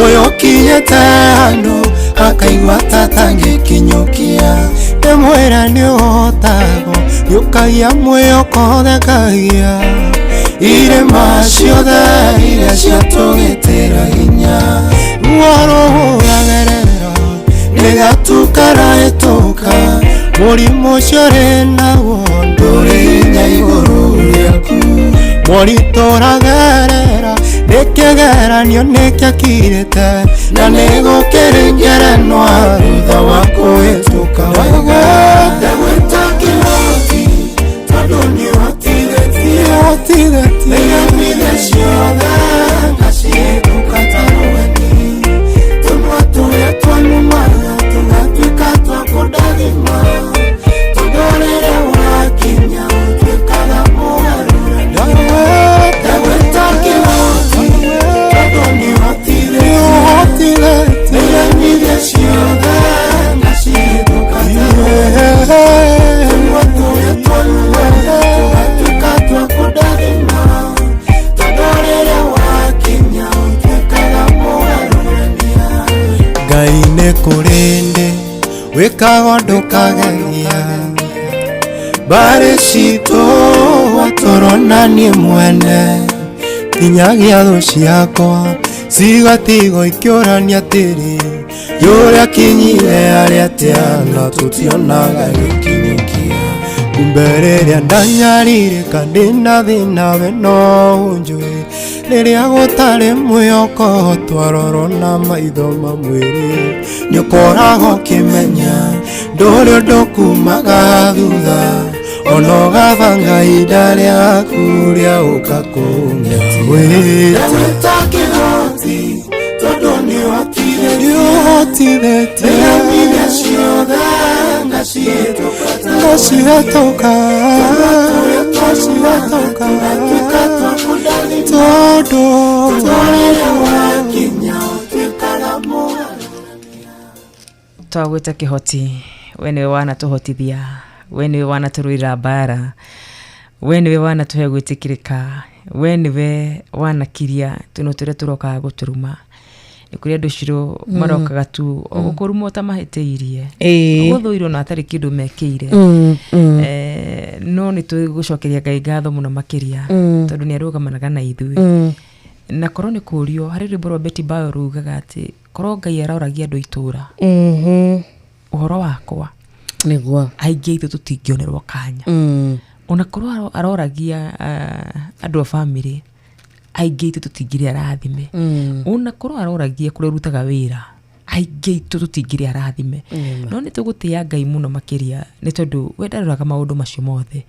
ũyũ ũkinyĩte handũ akaigua ta atangĩkinyũkia ndĩmwĩra nĩũhotagwo nĩũkagia mwĩhoko thekagia irĩma ciothe iria ciatũgĩtĩra hinya ruo rũhũragerera nĩgatukarahetũka mũrimũ ũcio ũrĩ naguo ndũrĩ hinya igũrũ rĩaku moritũ ũragerera nĩkĩgeranio nĩkĩakirĩte na nĩgũkĩrĩngerenwa thutha wa kũhĩtũka wega. Ndagwĩta kĩhoti tondũ nĩũhotithĩtie nĩremithia ciothe ngacihĩtũka ta rũheni tũnua tũrĩa twanumaga tũgatuĩka twa kũndathima tondũ rĩrĩa wakinya ũtuĩkaga mũgarũrania. Ndagwĩta kĩhoti tondũ nĩũhotithĩtie nĩremithia ciothe ngacihĩtũka ta rũheni tũnua tũrĩa twanumaga tũgatuĩka twa kũndathima tondũ rĩrĩa wakinya ũtuĩkaga mũgarũrania. Ngai nĩ kũrĩ ndĩ wĩkaga ndũkageria mbarĩ citũ watũrona niĩ mwene nginyagia thũ ciakwa cigatigwo ikĩũrania atĩrĩ yũrĩa kinyire arĩa atĩa na tũtionaga gĩkinyũkia kumbe rĩrĩa ndanyarirĩka ndĩna thĩna we no ũnjũĩ rĩrĩa gũtarĩ mwĩhoko twarorwo na maitho ma mwĩrĩ nĩũkoragwo ũkĩmenya ndũrĩ ũndũ kumaga thutha ona ũgabanga ihinda rĩaku rĩa ũka kũng'etia. Ndagwĩta kĩhoti tondũ nĩũhotithĩtie nĩremithia ciothe ngacihĩtũka ngacihĩtũka ngacihĩtũka tondũ mũtũrĩre wakinya ũtuĩkaga mũgarũrania. Twagwĩta kĩhoti we nĩwe wanatũhotithia we nĩwe wanatũrũĩra mbara we nĩwe wanatũhe gwĩtĩkĩrĩka we nĩwe wanakiria tũnua tũrĩa tũrokaga gũtũruma nĩ kũrĩ andũ ciro marokaga tu o gũkũruma ũtamahĩtĩirie gũthũirwo na hatarĩ kĩndũ mekĩire. No nĩ tũgũcokeria Ngai ngatho mũno makĩria tondũ nĩ arũgamanaga na ithuĩ na korwo nĩ kũrio harĩ rwĩmbo rwa Betty Bayo rugaga atĩ korwo Ngai aroragia andũ itũra ũhoro wakwa nĩguo aingĩ aitũ tũtingĩonerwo kanya ona korwo aroragia andũ a bamĩrĩ aingĩ aitũ tũtingĩrĩ arathime ona korwo aroragia kũrĩa ũrutaga wĩra aingĩ aitũ tũtingĩrĩ arathime no nĩ tũgũtĩĩa Ngai mũno makĩria nĩ tondũ we ndaroraga maũndũ macio mothe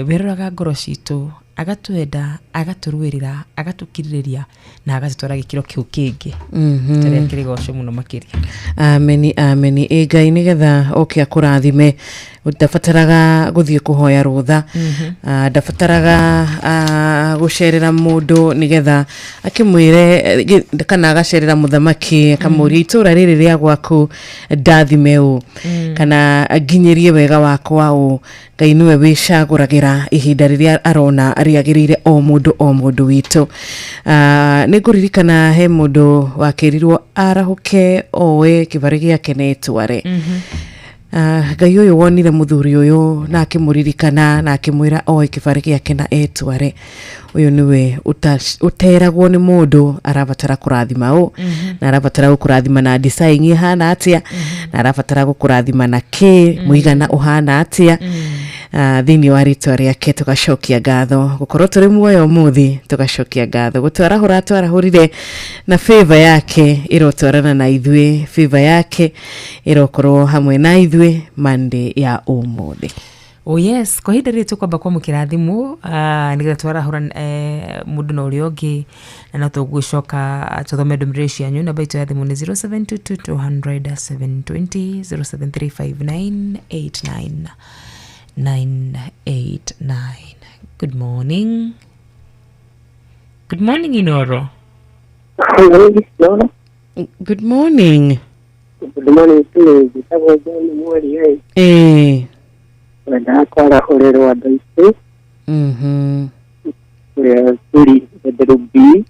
we aroraga ngoro citũ agatwenda agatũrũĩrĩra agatũkirĩrĩria na agatũtwara gĩkĩro kĩu kĩngĩ tũrĩa kĩrĩ goco mũno makĩria. Ameni, ameni. Ĩ Ngai nĩgetha oke akũrathime ndabataraga gũthiĩ kũhoya rũtha. Ndabataraga gũcerera mũndũ nĩgetha akĩmwĩre kana agacerera mũthamaki akamũria itũra rĩrĩ rĩa gwaku ndathime ũ kana nginyĩrie wega wakwa ũ. Ngai nĩwe wĩcagũragĩra ihinda rĩrĩa arona rĩagĩrĩire o mũndũ o mũndũ witũ. Nĩ ngũririkana he mũndũ wakĩrirwo arahũke oe kĩbarĩ gĩake na etware. Ngai ũyũ wonire mũthuri ũyũ na akĩmũririkana na akĩmwĩra oe kĩbarĩ gĩake na etware. Uyu niwe uteragwo ni mundu arabatara kurathima u na arabatara gukurathima na design ihana atia na arabatara gukurathima na ki muigana uhana atia. Thini wa ritwa riake tugacokia ngatho gukorwo turi muoyo umuthi, tugacokia ngatho gutwarahura twarahurire na favor yake irotwarana na ithuĩ, favor yake irokorwo hamwe na ithuĩ Monday ya umuthi. Oh yes, kwa ihinda rĩrĩ tũkwamba kwamũkĩra thimũ nĩgetha twarahũra mũndũ na ũrĩa ũngĩ, na no tũgũcoka tũthome ndũmĩrĩri cianyu. Namba itũ ya thimũ nĩ 0722 200 720, 0735 989 989. Good morning. Good morning, Inoro. Good morning. Good morning to you. Eh. Ndakwarahũrĩrwo andũ aitũ. Ũrĩa tũri Nderubi.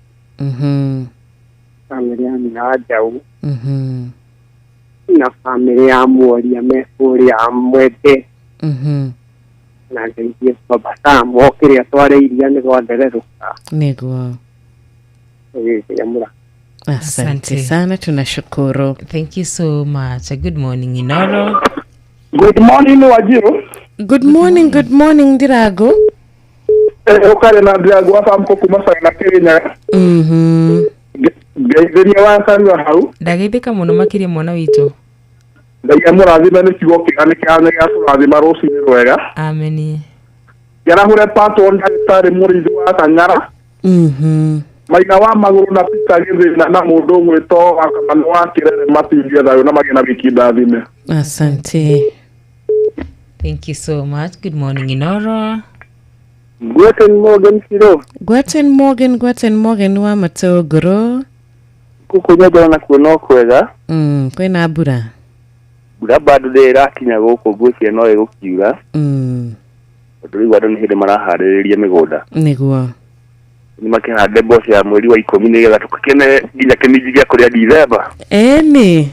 Bamĩrĩ ya Mina wa Njaũ. Na bamĩrĩ ya Mworia me kũrĩa Mwembe. Na ngeithie Baba Sam o kĩrĩa twarĩirie nĩ gwandererũka. Nĩguo. Ĩĩ. Asante sana, tunashukuru. Thank you so much. Good morning, Inoro. Good morning, Wanjiru. Good morning, good morning, Ndirago. Ukare na Ndirago wa Samko kuma Saina Kirinyaga. Ngeithĩria wa Karua hau. Ndageithĩka mũno makĩria mwana witũ. Ngai amũrathime nĩ kiugo kĩega nĩ kĩhana gĩa kũrathima rũcinĩ rwega. Ameni. Njarahũre patwo ndagĩtarĩ mũrĩithi wa Kanyara. Maina wa magũrũ na Peter Gĩthĩna na mũndũ ũgwĩtwo wa Kamano wa Kĩrere matingie thayũ na magĩe na wiki ndathime. Asante. Thank you so much. Good morning, Inoro. Guten Morgen, Siro. Guten Morgen, guten Morgen wa matogoro. Kuku nyanjara na kuo no kwega. Kwĩna mbura. Mbura bado ndĩrĩ ĩrakinya gũkũ, ngwĩciria no ĩgũkiura. Tondũ rĩu andũ nĩ hĩndĩ maraharĩrĩria mĩgũnda. Nĩguo. Nĩ makĩhande mboco ya mweri wa 10 nĩgetha tũkene nginya kĩminji gĩa kũrĩa Dithemba. Ĩni.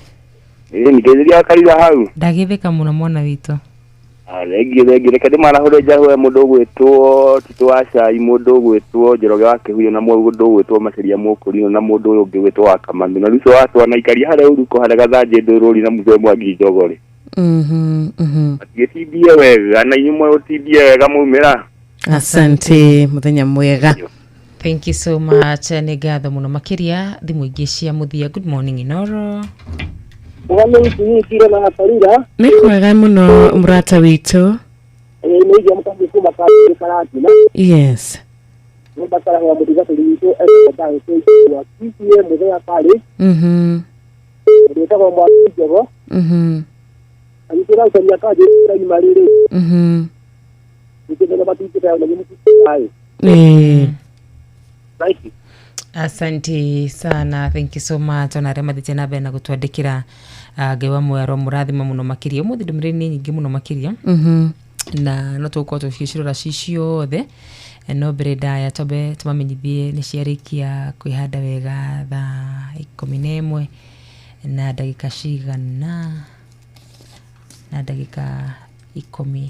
Ĩni, ngeithĩria Karira hau. Ndageithĩka mũno mwana witũ. Thengiũ, thengiũ. Reke ndĩmarahũre njahũre mũndũ ũgwĩtwo Tito wa Cai, mũndũ ũgwĩtwo Njoroge wa Kĩhuyo, na mũndũ ũgwĩtwo Maceria Mũkũrinũ, na mũndũ ũyũ ũngĩ ũgwĩtwo wa Kamanu, na Ruco wa Twana, ikaria harĩa Uruko, harĩa Gathanjĩ Ndũrũri, na Mũthee Mwangi Njogore. Matigĩtindie wega, na inyuĩ mũtindie wega maumĩra. Asante, mũthenya mwega. Thank you so much. Nĩ ngatho mũno makĩria thimũ ingĩ cia mũthia. Good morning, Inoro. Nĩ kwega mũno mũrata witũ. Yes. Asante sana, thank you so much. Ona arĩa mathiĩte na mbere na gũtwandĩkĩra, Ngai wa muoyo mũrathima mũno makĩria. Ũmũthĩ ndũmĩrĩri nĩ nyingĩ mũno makĩria na no tũgũkorwo tũgĩcirora ci ciothe, no mbere ndaya twambe tũmamenyithie nĩ ciarĩkia kwĩhanda wega thaa 11 na ndagĩka cigana, na ndagĩka 15.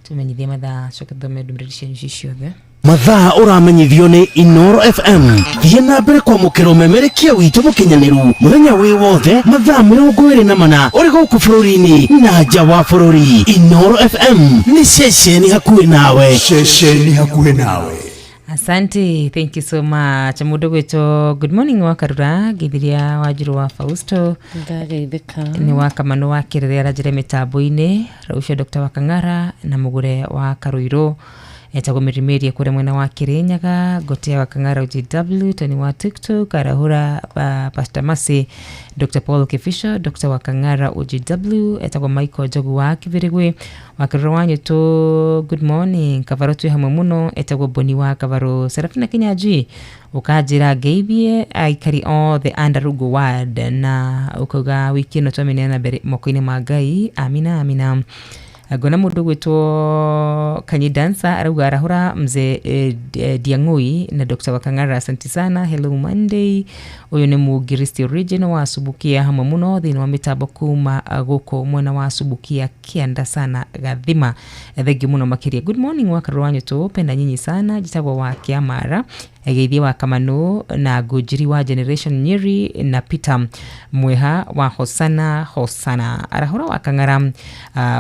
Tũmenyithie mathaa, coke tũthome ndũmĩrĩri cianyu ci ciothe. Mathaa ũramenyithio nĩ Inoro FM. Thiĩ na mbere kwamũkĩra ũmemerekia witũ mũkinyanĩru mũthenya wĩ wothe mathaa 24 ũrĩ gũkũ bũrũri-inĩ na nja wa bũrũri. Inoro FM nĩ ceceni hakuhĩ nawe. Ceceni hakuhĩ nawe. Asante, thank you so much. Mũndũ gwĩtwo good morning wa Karura, ngeithiria Wanjiru wa Fausto. Ndageithĩka. Nĩ wa Kamano wa Kĩrere aranjĩra mĩtambo-inĩ, Raucio Dr. wa Kang'ara na Mũgũre wa Karũirũ etagwo Mĩrĩmĩrie kũrĩa mwena wa Kĩrĩnyaga, Ngotea wa Kang'ara UGW, Tony wa TikTok, Arahura Pastor Masi, Dr. Paul Kifisho, Dr. wa Kang'ara UGW, etagwo Michael Njogu wa Kibirigwi, wa Kĩrĩro wa Nyũtũ, good morning, Kavaro twĩ hamwe mũno, etagwo Boni wa Kavaro, Serafina Kinyanjui, ũkanjĩra ngeithie aikari othe a Ndarugu ward, na ũkauga wiki ĩno twamenyana mbere moko-inĩ ma Ngai, amina amina. Ngona mũndũ gwĩtwo Kanyi Dancer arauga arahũra mzee Diang'ui na Dr. Wakang'ara, asante sana. Hello Monday. Ũyũ nĩ Mũngiristi original wa Subukia hamwe mũno thĩinĩ wa mĩtambo kuma gũkũ mwena wa Subukia kĩanda sana Gathima. Thengiũ mũno makĩria. Good morning Wakarũ wa Nyũtũ, penda nyinyi sana. Njĩtagwo wa Kĩamara geithie wa Kamanu na Ngũnjiri wa Generation Nyeri na Peter Mweha wa Hosana Hosana, arahũra wa Kang'ara,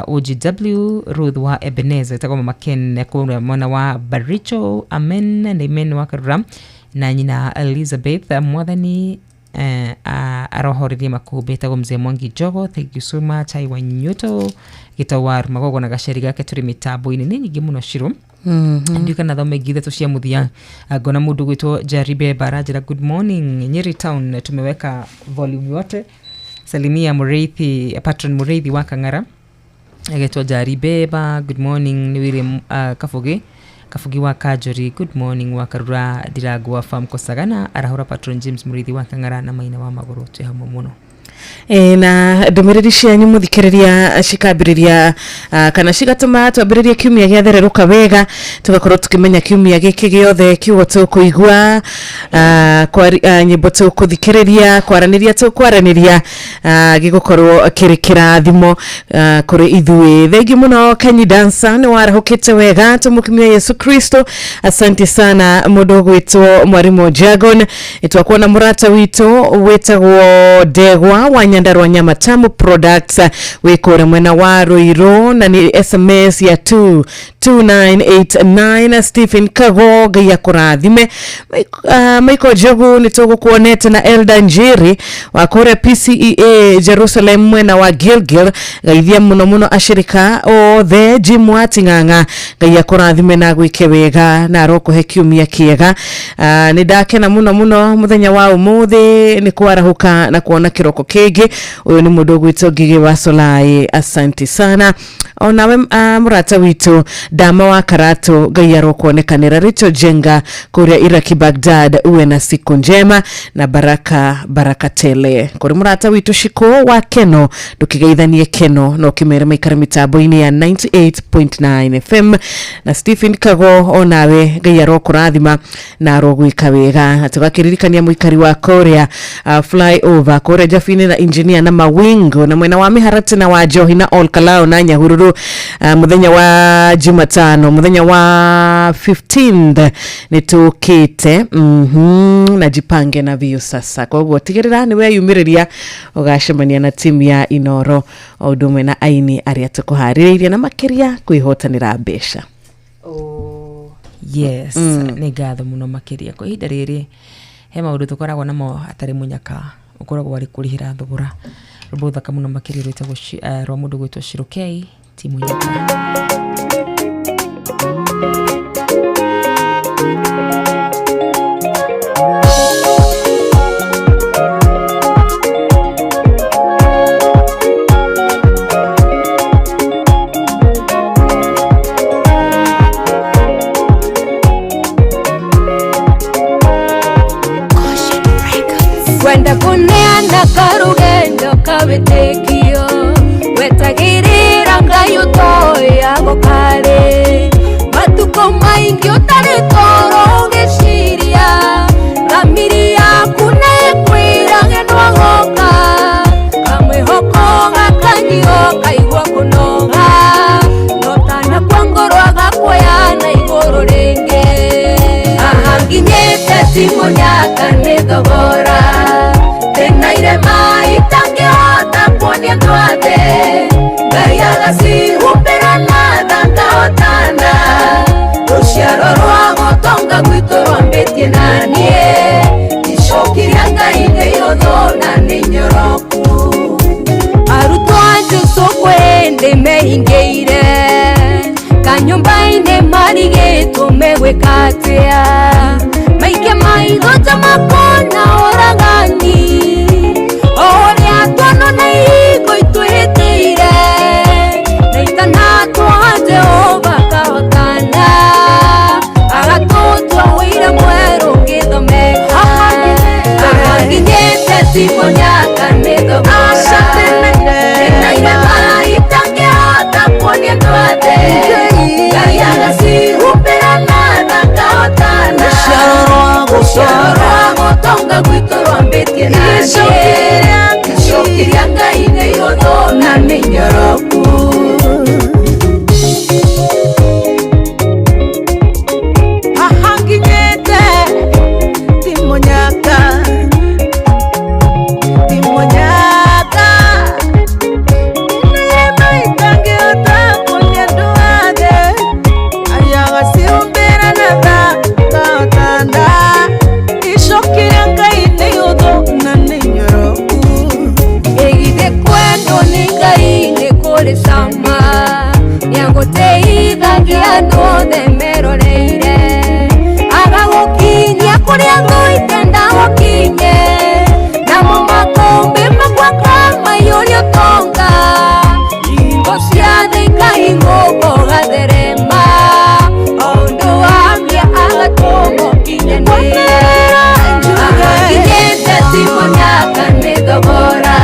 OGW Ruth wa Ebenezer etagwo Mama Ken kũrĩa mwena wa Baricho. Amen and amen Wakarura na nyina Elizabeth mwathani arohorerie makũmbĩ, etagwo mzee Mwangi Njogo, thank you so much. Aiwa Nyoto gĩtawaru magogo na gaceri gake tũrĩ mĩtambo-inĩ nĩ nyingĩ mũno Shiro. Ndiũ kana thome ingĩ ithatũ cia mũthia. Ngona mũndũ gwĩtwo Jaribe Baranjĩra, good morning Nyeri town, tumeweka volume yote. Salimia Mureithi, patron Mureithi wa Kang'ara agetwo Jaribe Ba, good morning. Nĩ William Kabugi Kabugi wa Kajori, good morning wa Karura Ndirangu wa farm Kosagana, arahũra patron James Mureithi wa Kang'ara na Maina wa Magũrũ, twĩ hamwe mũno. Na ndũmĩrĩri cianyu mũthikĩrĩria cikambĩrĩria kana cigatũma twambĩrĩrie kiumia gĩathererũka wega, tũgakorwo tũkĩmenya kiumia gĩkĩ gĩothe kiugo tũkũigua, nyĩmbo tũkũthikĩrĩria, kwaranĩria tũkwaranĩria, gĩgũkorwo kĩrĩ kĩrathimo kũrĩ ithuĩ. Thengiũ mũno Kenyi Dancer, nĩ warahũkĩte wega, tũmũkimia Yesu Kristo, asante sana. Mũndũ ũgwĩtwo Mwarimũ Jagon, twakuona mũrata witũ wĩtagwo Ndegwa wa Nyandarua Nyama Tamu Products wĩ kũrĩa mwena wa Ruiru na nĩ SMS ya 22989. Stephen Kago, Ngai akũrathime. Michael Njogu nĩ tũgũkuonete na Elda Njeri wa kũrĩa PCEA Jerusalem mwena wa Gilgil, geithia mũno mũno ashirika othe. Jim wa Ting'ang'a, Ngai akũrathime na gwĩke wega na arokũhe kiumia kĩega. Nĩ ndakena mũno mũno mũthenya wa ũmũthĩ nĩ kwarahũka na kuona kĩroko kĩngĩ. Ũyũ nĩ mũndũ ũgwĩtwo Ngigĩ wa Solai, asante sana. Onawe mũrata witũ Dama wa Karatu, Ngai arokuonekanĩra. Rachel Jenga kũrĩa Iraki Baghdad, uwe na siku njema na baraka baraka tele. Kũrĩ mũrata witũ Shiko wa Keno, ndũkĩgeithanie Keno no ũkĩmere maikara mĩtambo-inĩ ya 98.9 FM. Na Stephen Kago, onawe Ngai arokũrathima na arogwĩka wega. Tũgakĩririkania mũikari wa kũrĩa flyover kũrĩa Jabini na engineer na Mawingo na mwena wa Miharati na wa Njohi na Olkalao na Nyahururu, muthenya wa Jumatano muthenya wa 15th nĩ tũkĩte na jipange na biũ sasa. Koguo tigĩrĩra nĩ weyumĩrĩria ũgacemania na timu ya Inoro o ũndũ ũmwe na aini arĩa tũkũharĩrĩirie na makĩria kwĩhotanĩra mbeca. Yes. Nĩ ngatho mũno makĩria. Kwa ihinda rĩrĩ he maũndũ tũkoragwo namo hatarĩ mũnyaka ũkoragwo arĩ kũrĩhĩra thogora. Rwĩmbo thaka mũno makĩria rwĩtagwo rwa mũndũ gwĩtwo Shirokei ti mũnyaka. Kwenda kuneana karugendo kawitikio wetagirira Ngai utoyago kare matuko maingi utari toro ugiciria thamiri yaku nĩĩkwĩra nĩwagoka kamwĩhoko gakanyio kaigua kũnoga no tanakua ngoro agakuoya na igũrũ rĩngĩ. Haha nginyĩte ti mũnyaka nĩ thogora tena irema itangĩhota kuonia andũ othe Ngai agacihumbĩra na tha ngahotana rũciaro rwa gũtonga gwitũ rwambĩtie na niĩ icoki rĩa Ngai nĩ ihũthũ na nĩ nyoroku. Arutwo a Jesũ kwĩ hĩndĩ mehingĩire kanyũmba-inĩ marigĩtwo megwĩka atĩa maike maitho ta makona ũragani o ũrĩa tuonona ihingo itwĩhĩtĩire na itanatwa Jehova kahotana agatũtua ũira mwerũ ngĩthomeka. Haha nginyĩte ti mũnyaka nĩ thogora tena irema itangĩhota kuonia andũ gwitũ rwambĩtie naniĩ icoki rĩa Ngai nĩ ihũthũ na nĩ inyoroku. Haha nginyĩte ti mũnyaka, ti mũnyaka. Nĩrĩma itangĩhota kuonia andũ othe, aya gacihumbĩra na tha ngahotana. Icoki rĩa Ngai nĩ ihũthũ na nĩ inyoroku. Ĩgithĩ kwendwo nĩ Ngai nĩ kũrĩ cama, nĩagũteithagia andũ othe meroreire, agagũkinyia kũrĩa thũ itenda gũkinye, namo makũmbĩ makwaka maiyũrie ũtonga, hingo cia thĩ ikahingũka ũgatherema, o ũndũ wamia agatũma ũkinyanĩre. Ahakinyĩte ti mũnyaka nĩ thogora,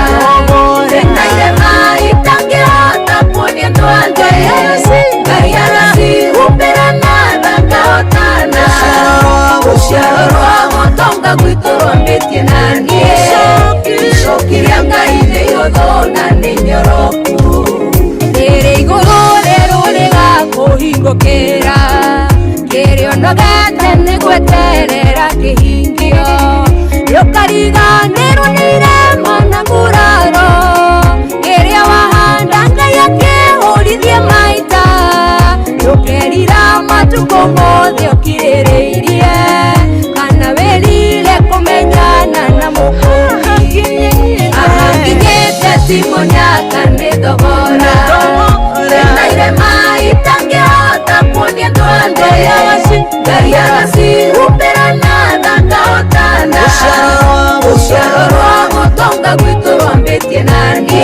ndĩna irema itangĩhota kuonia andũ othe, Ngai agacihumbĩra na tha ngahotana. Rũciaro rwa gũtonga gwitũ rwambĩtie naniĩ, icoki rĩa Ngai nĩ ihũthũ na nĩ inyoroku. Rĩrĩ igũrũ rĩrũ rĩgakũhingũkĩra, kĩrĩa ũnogete nĩ gweterera kĩhingio, nĩũkariganĩrwo nĩ irema na nguraro, kĩrĩa wahanda Ngai akĩhũrithie maita, ndũkerira matukũ mothe ũkirĩrĩirie, kana wĩrire kũmenyana na Mũkũũri. Ahakinyĩte ti mũnyaka nĩ thogora, ndĩna irema itangĩhota kuonia andũ othe, Ngai agacihumbĩra na tha ngahotana. Rũciaro rwa gũtonga gwitũ rwambĩtie naniĩ,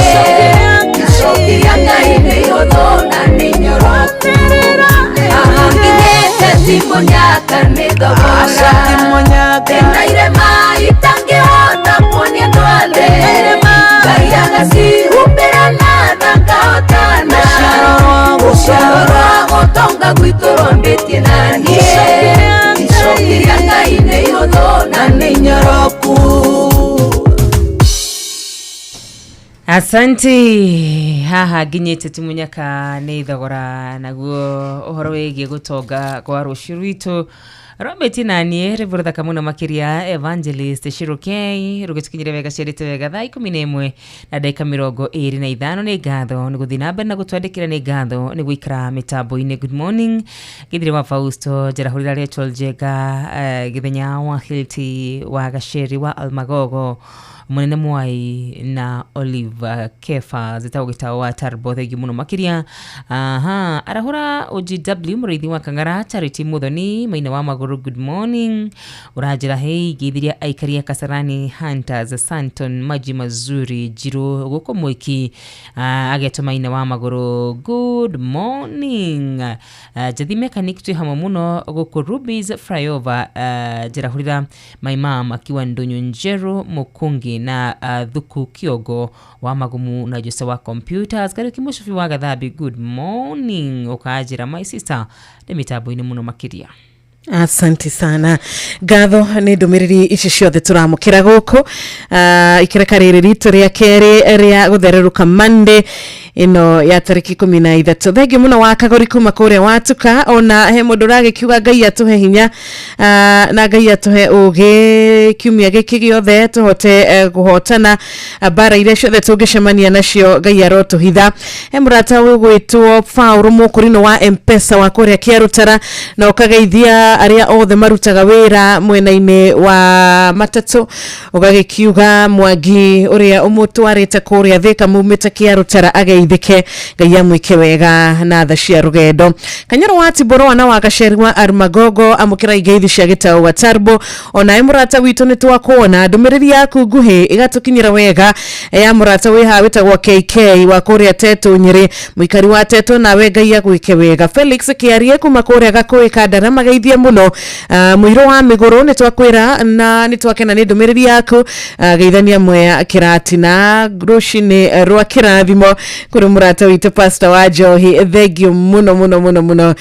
icoki rĩa Ngai nĩ ihũthũ na nĩ inyoroku. Ahakinyĩte ti mũnyaka nĩ thogora, ndĩna irema itangĩhota kuonia andũ othe, Ngai agacihumbĩra na tha ngahotana. Rũciaro rwa gũtonga gwitũ rwambĩtie naniĩ, icoki rĩa Ngai nĩ ihũthũ na nĩ inyoroku. Asante. Haha nginyĩte ti mũnyaka nĩ thogora, naguo ũhoro wĩgiĩ gũtonga kwa rũciũ rwitũ rwambĩtie naniĩ rwĩmbo rũthaka mũno makĩria Evangelist Shirokei rũgĩtũkinyĩre wega ciarĩte wega thaa 11 na ndagĩka 25. Nĩ ngatho nĩ gũthiĩ na mbere na gũtwandĩkĩra, nĩ ngatho nĩ gũikara mĩtambo-inĩ. Good morning Gĩthire wa Fausto, njarahũrĩra Rachel Njenga, Gĩthenya wa Hilti wa Gaceri wa Almagogo, Mũnene Mwai na Olive Kefa zitagwo gĩtaũ wa Tarbo, thengiũ mũno makĩria. Aha, arahũra OGW mũrĩithi wa Kang'ara, Charity Muthoni Maina wa Magũrũ, good morning. Ũranjĩra hei ngeithiria aikari a Kasarani Hunters, Santon Maji Mazuri Njirũ gũkũ Mwĩki, agetwo Maina wa Magũrũ, good morning. Njathi mechanic twĩ hamwe mũno gũkũ Rubies Flyover, njarahũrĩra my mom akiwa Ndũnyũ Njerũ Mũkũngi na Thuku Kĩongo wa Magumu na Jose wa Computers Kariũki Mũcubi wa Gathambi, good morning. Ũkanjĩra my sister nĩ mĩtambo-inĩ mũno makĩria. Asante sana, ngatho nä ndå mä rä ri ici ciothe tå ramå kä ra gå kå ikereka rä rä ritå rä a kerä rä a gå thererå Monday ĩno ya tarĩki 13. Thengiũ mũno wa kagori kuma kũrĩa watuka, ona he mũndũ ũragĩkiuga Ngai atũhe hinya na Ngai atũhe ũgĩ kiumia gĩkĩ gĩothe tũhote kũhotana mbara iria ciothe tũngĩcemania nacio, Ngai arotũhitha. He mũrata ũgwĩtwo Paũlũ Mũkũrinũ wa Mpesa wa kũrĩa Kĩarũtara, na ũkageithia arĩa othe marutaga wĩra mwena-inĩ wa matatũ, ũgagĩkiuga Mwangi ũrĩa ũmũtwarĩte kũrĩa Thĩka mumĩte Kĩarũtara ageithĩke, Ngai amwĩke wega na tha cia rũgendo. Kanyoro wa Tiborwa na wa Gaceri wa Armagogo, amũkĩra ingeithi cia gĩtaũ wa Tarbo. Onawe mũrata witũ nĩ twakuona ndũmĩrĩri yaku nguhĩ ĩgatũkinyĩra wega ya mũrata wĩ haha wĩtagwo KK wa kũrĩa Tetũ Nyĩrĩ, mũikari wa Tetũ, nawe Ngai agwĩke wega. Felix Kĩarie kuma kũrĩa Gakũĩ Kandara, mageithie mũno. Mũirũ wa mĩgũrũ nĩ twakwĩra na nĩ twakena nĩ ndũmĩrĩri yaku. Geithania Mwea kĩratina rũcinĩ rwa kĩrathimo. Kuri murata witũ pastor wa Njohi, thengio muno muno muno muno.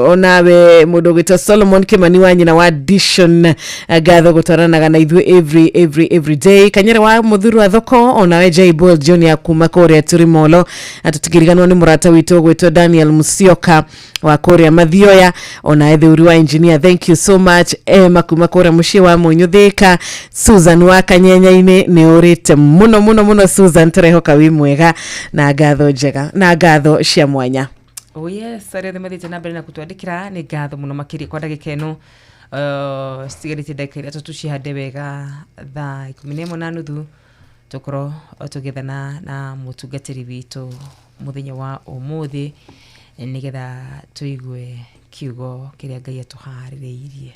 Onawe mundu gwitwo Solomon Kimani wa nyina wa Dishon, ngatho gutwaranaga na ithuĩ every day. Kanyere wa muthuru wa thoko, onawe J Ball Junior kuma kuria Turimolo, atutigiriganwo ni murata witũ gwitwo Daniel Musioka wa kuria Mathioya, onawe Theuri wa engineer, thank you so much. Emma kuma kuria muciĩ wa Munyuthika, Susan wa Kanyenya-inĩ, nĩ ũrĩte muno muno muno Susan, tũrehoka wĩ mwega na ngatho njega na ngatho cia mwanya. Oh yes, arĩa othe mathiĩte na mbere na kũtwandĩkĩra nĩ ngatho mũno makĩria kwa ndagĩka ĩno. Citigarĩte ndagĩka 3 tucihande wega thaa 11:30 tũkorwo tũgĩethana na mũtungatĩri witũ mũthenya wa ũmũthĩ nĩgetha tũigue kiugo kĩrĩa Ngai atũharĩrĩirie.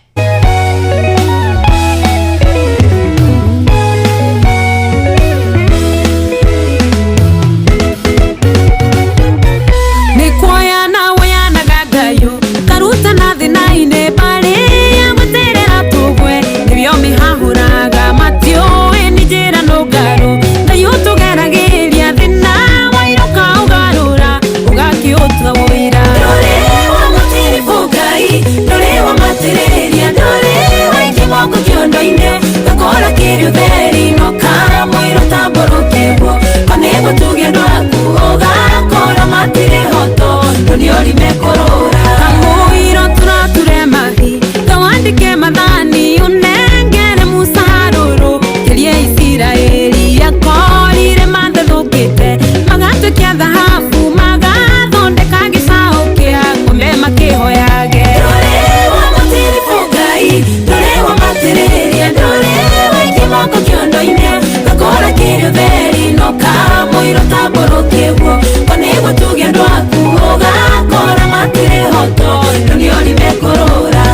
Nikuoyana woyanaga ngayo karuta na thĩna-inĩ mbarĩ ya gweterera tũgwe nĩrĩo mĩhahũraga matiũĩ nĩ njĩra nũngarũ Ngai ũtũgeragĩria thĩna wairũka ũgarũra ũgakĩũtua ũira. Ndũrĩ wa mũtiribũ Ngai, ndũrĩ wa matĩrĩria, ndũrĩ wa ikĩmoko kĩondo-inĩ gakora kĩrĩ ũtheri no kamũirũ tambũrũkĩguo kanĩguo tuge andũ aku ũgakora matirĩ hoto ndũniori mekũrũra. Kamũiro tũrature mahi kawandĩke mathani ũnengere Musa harũrũ kĩrie Isiraeli akorire mathethũkĩte magatuĩkia thahabu magathondeka gĩcaũ kĩa ng'ombe makĩhoyage. Ndũrĩ wa mũtiribũ Ngai, ndũrĩ wa matĩrĩria, ndũrĩ wa ikĩmoko kĩondo-inĩ gakora kĩrĩ ũtheri no kamũirũ tambũrũkĩguo kanĩguo tuge andũ aku ũgakora matirĩ hoto ndũniori mekũrũra.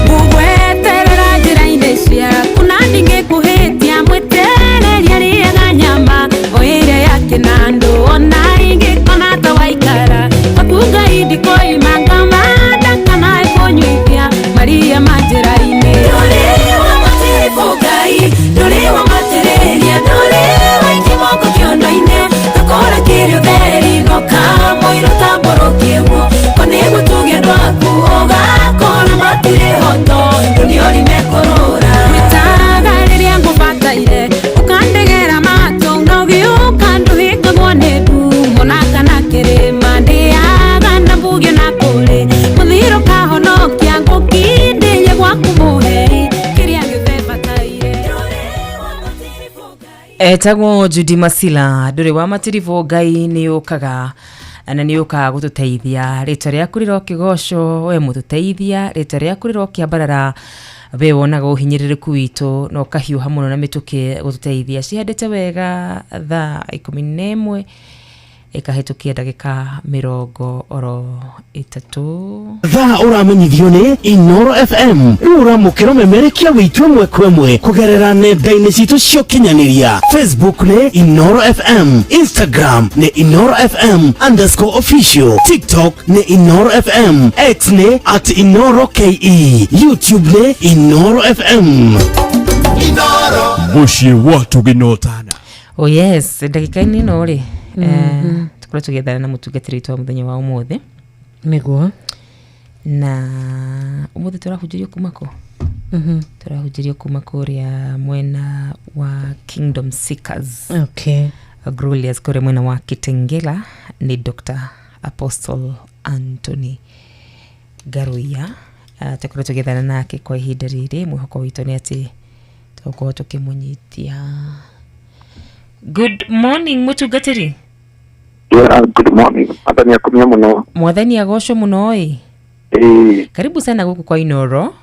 Ngũgweterera njĩra-inĩ ciaku na ndingĩkũhĩtia mwĩtereria rĩaga nyama o ĩrĩa ya kĩnandũ ona ingĩkona ta waikara gwaku Ngai ndikoima ngamanda kana ĩkũnyuithia maria ma njĩra-inĩ. Ndũrĩ wa mũtiribũ Ngai, ndũrĩ wa matĩrĩria, ndũrĩ wa ikĩmoko kĩondo-inĩ gakora kĩrĩ ũtheri no kamũirũ tambũrũkĩguo kanĩguo tuge andũ aku ũgakora matirĩ hoto ndũniori mekũrũra. Ngwĩtaga rĩrĩa ngũbataire ũkandegera matũ na ũgĩũka ndũhĩngagwo nĩ ndumo na kana kĩrĩma ndĩaga na mbugio na kũrĩ mũthiro kahonokia ngũkindĩrie gwaku mũhei kĩrĩa gĩothe bataire. Etagwo Judy Masila, ndũrĩ wa matiribũ Ngai nĩ ũkaga na nĩ ũkaga gũtũteithia. Rĩtwa rĩaku rĩrokĩgocwo we mũtũteithia, rĩtwa rĩaku rĩrokĩambarara we wonaga ũhinyĩrĩrĩku witũ na ũkahiũha mũno na mĩtũkĩ gũtũteithia. Cihandĩte wega thaa 11 ĩkahĩtũkia ndagĩka 30. Thaa ũramenyithio nĩ Inoro FM rĩu ũramũkĩra ũmemerekia witũ ĩmwe kwa ĩmwe kũgerera nenda-inĩ citũ cia ũkinyanĩria. Facebook nĩ Inoro FM, Instagram nĩ Inoro FM underscore official, TikTok nĩ Inoro FM, X nĩ at Inoro KE, YouTube nĩ Inoro FM. Mũciĩ wa tũgĩnotana. Oh yes, ndagĩka-inĩ ĩno rĩ, tũkorwo tũgĩethana na mũtungatĩri witũ wa mũthenya wa ũmũthĩ. Nĩguo. Na ũmũthĩ tũrahunjĩrio kuma kũ? Tũrahunjĩrio kuma kũrĩa mwena wa Kingdom Seekers. Okay. Glorious kũrĩa mwena wa Kitengela nĩ Dr. Apostle Anthony Ngaruiya. Tũkorwo tũgĩethana nake kwa ihinda rĩrĩ, mwĩhoko witũ nĩ atĩ tũgũkorwo tũkĩmũnyitia. Good morning mũtungatĩri. Yeah, good morning. Mwathani akumia mũno. Mwathani agocwo mũno ĩ. Ĩĩ, Karibu sana gũkũ kwa Inoro.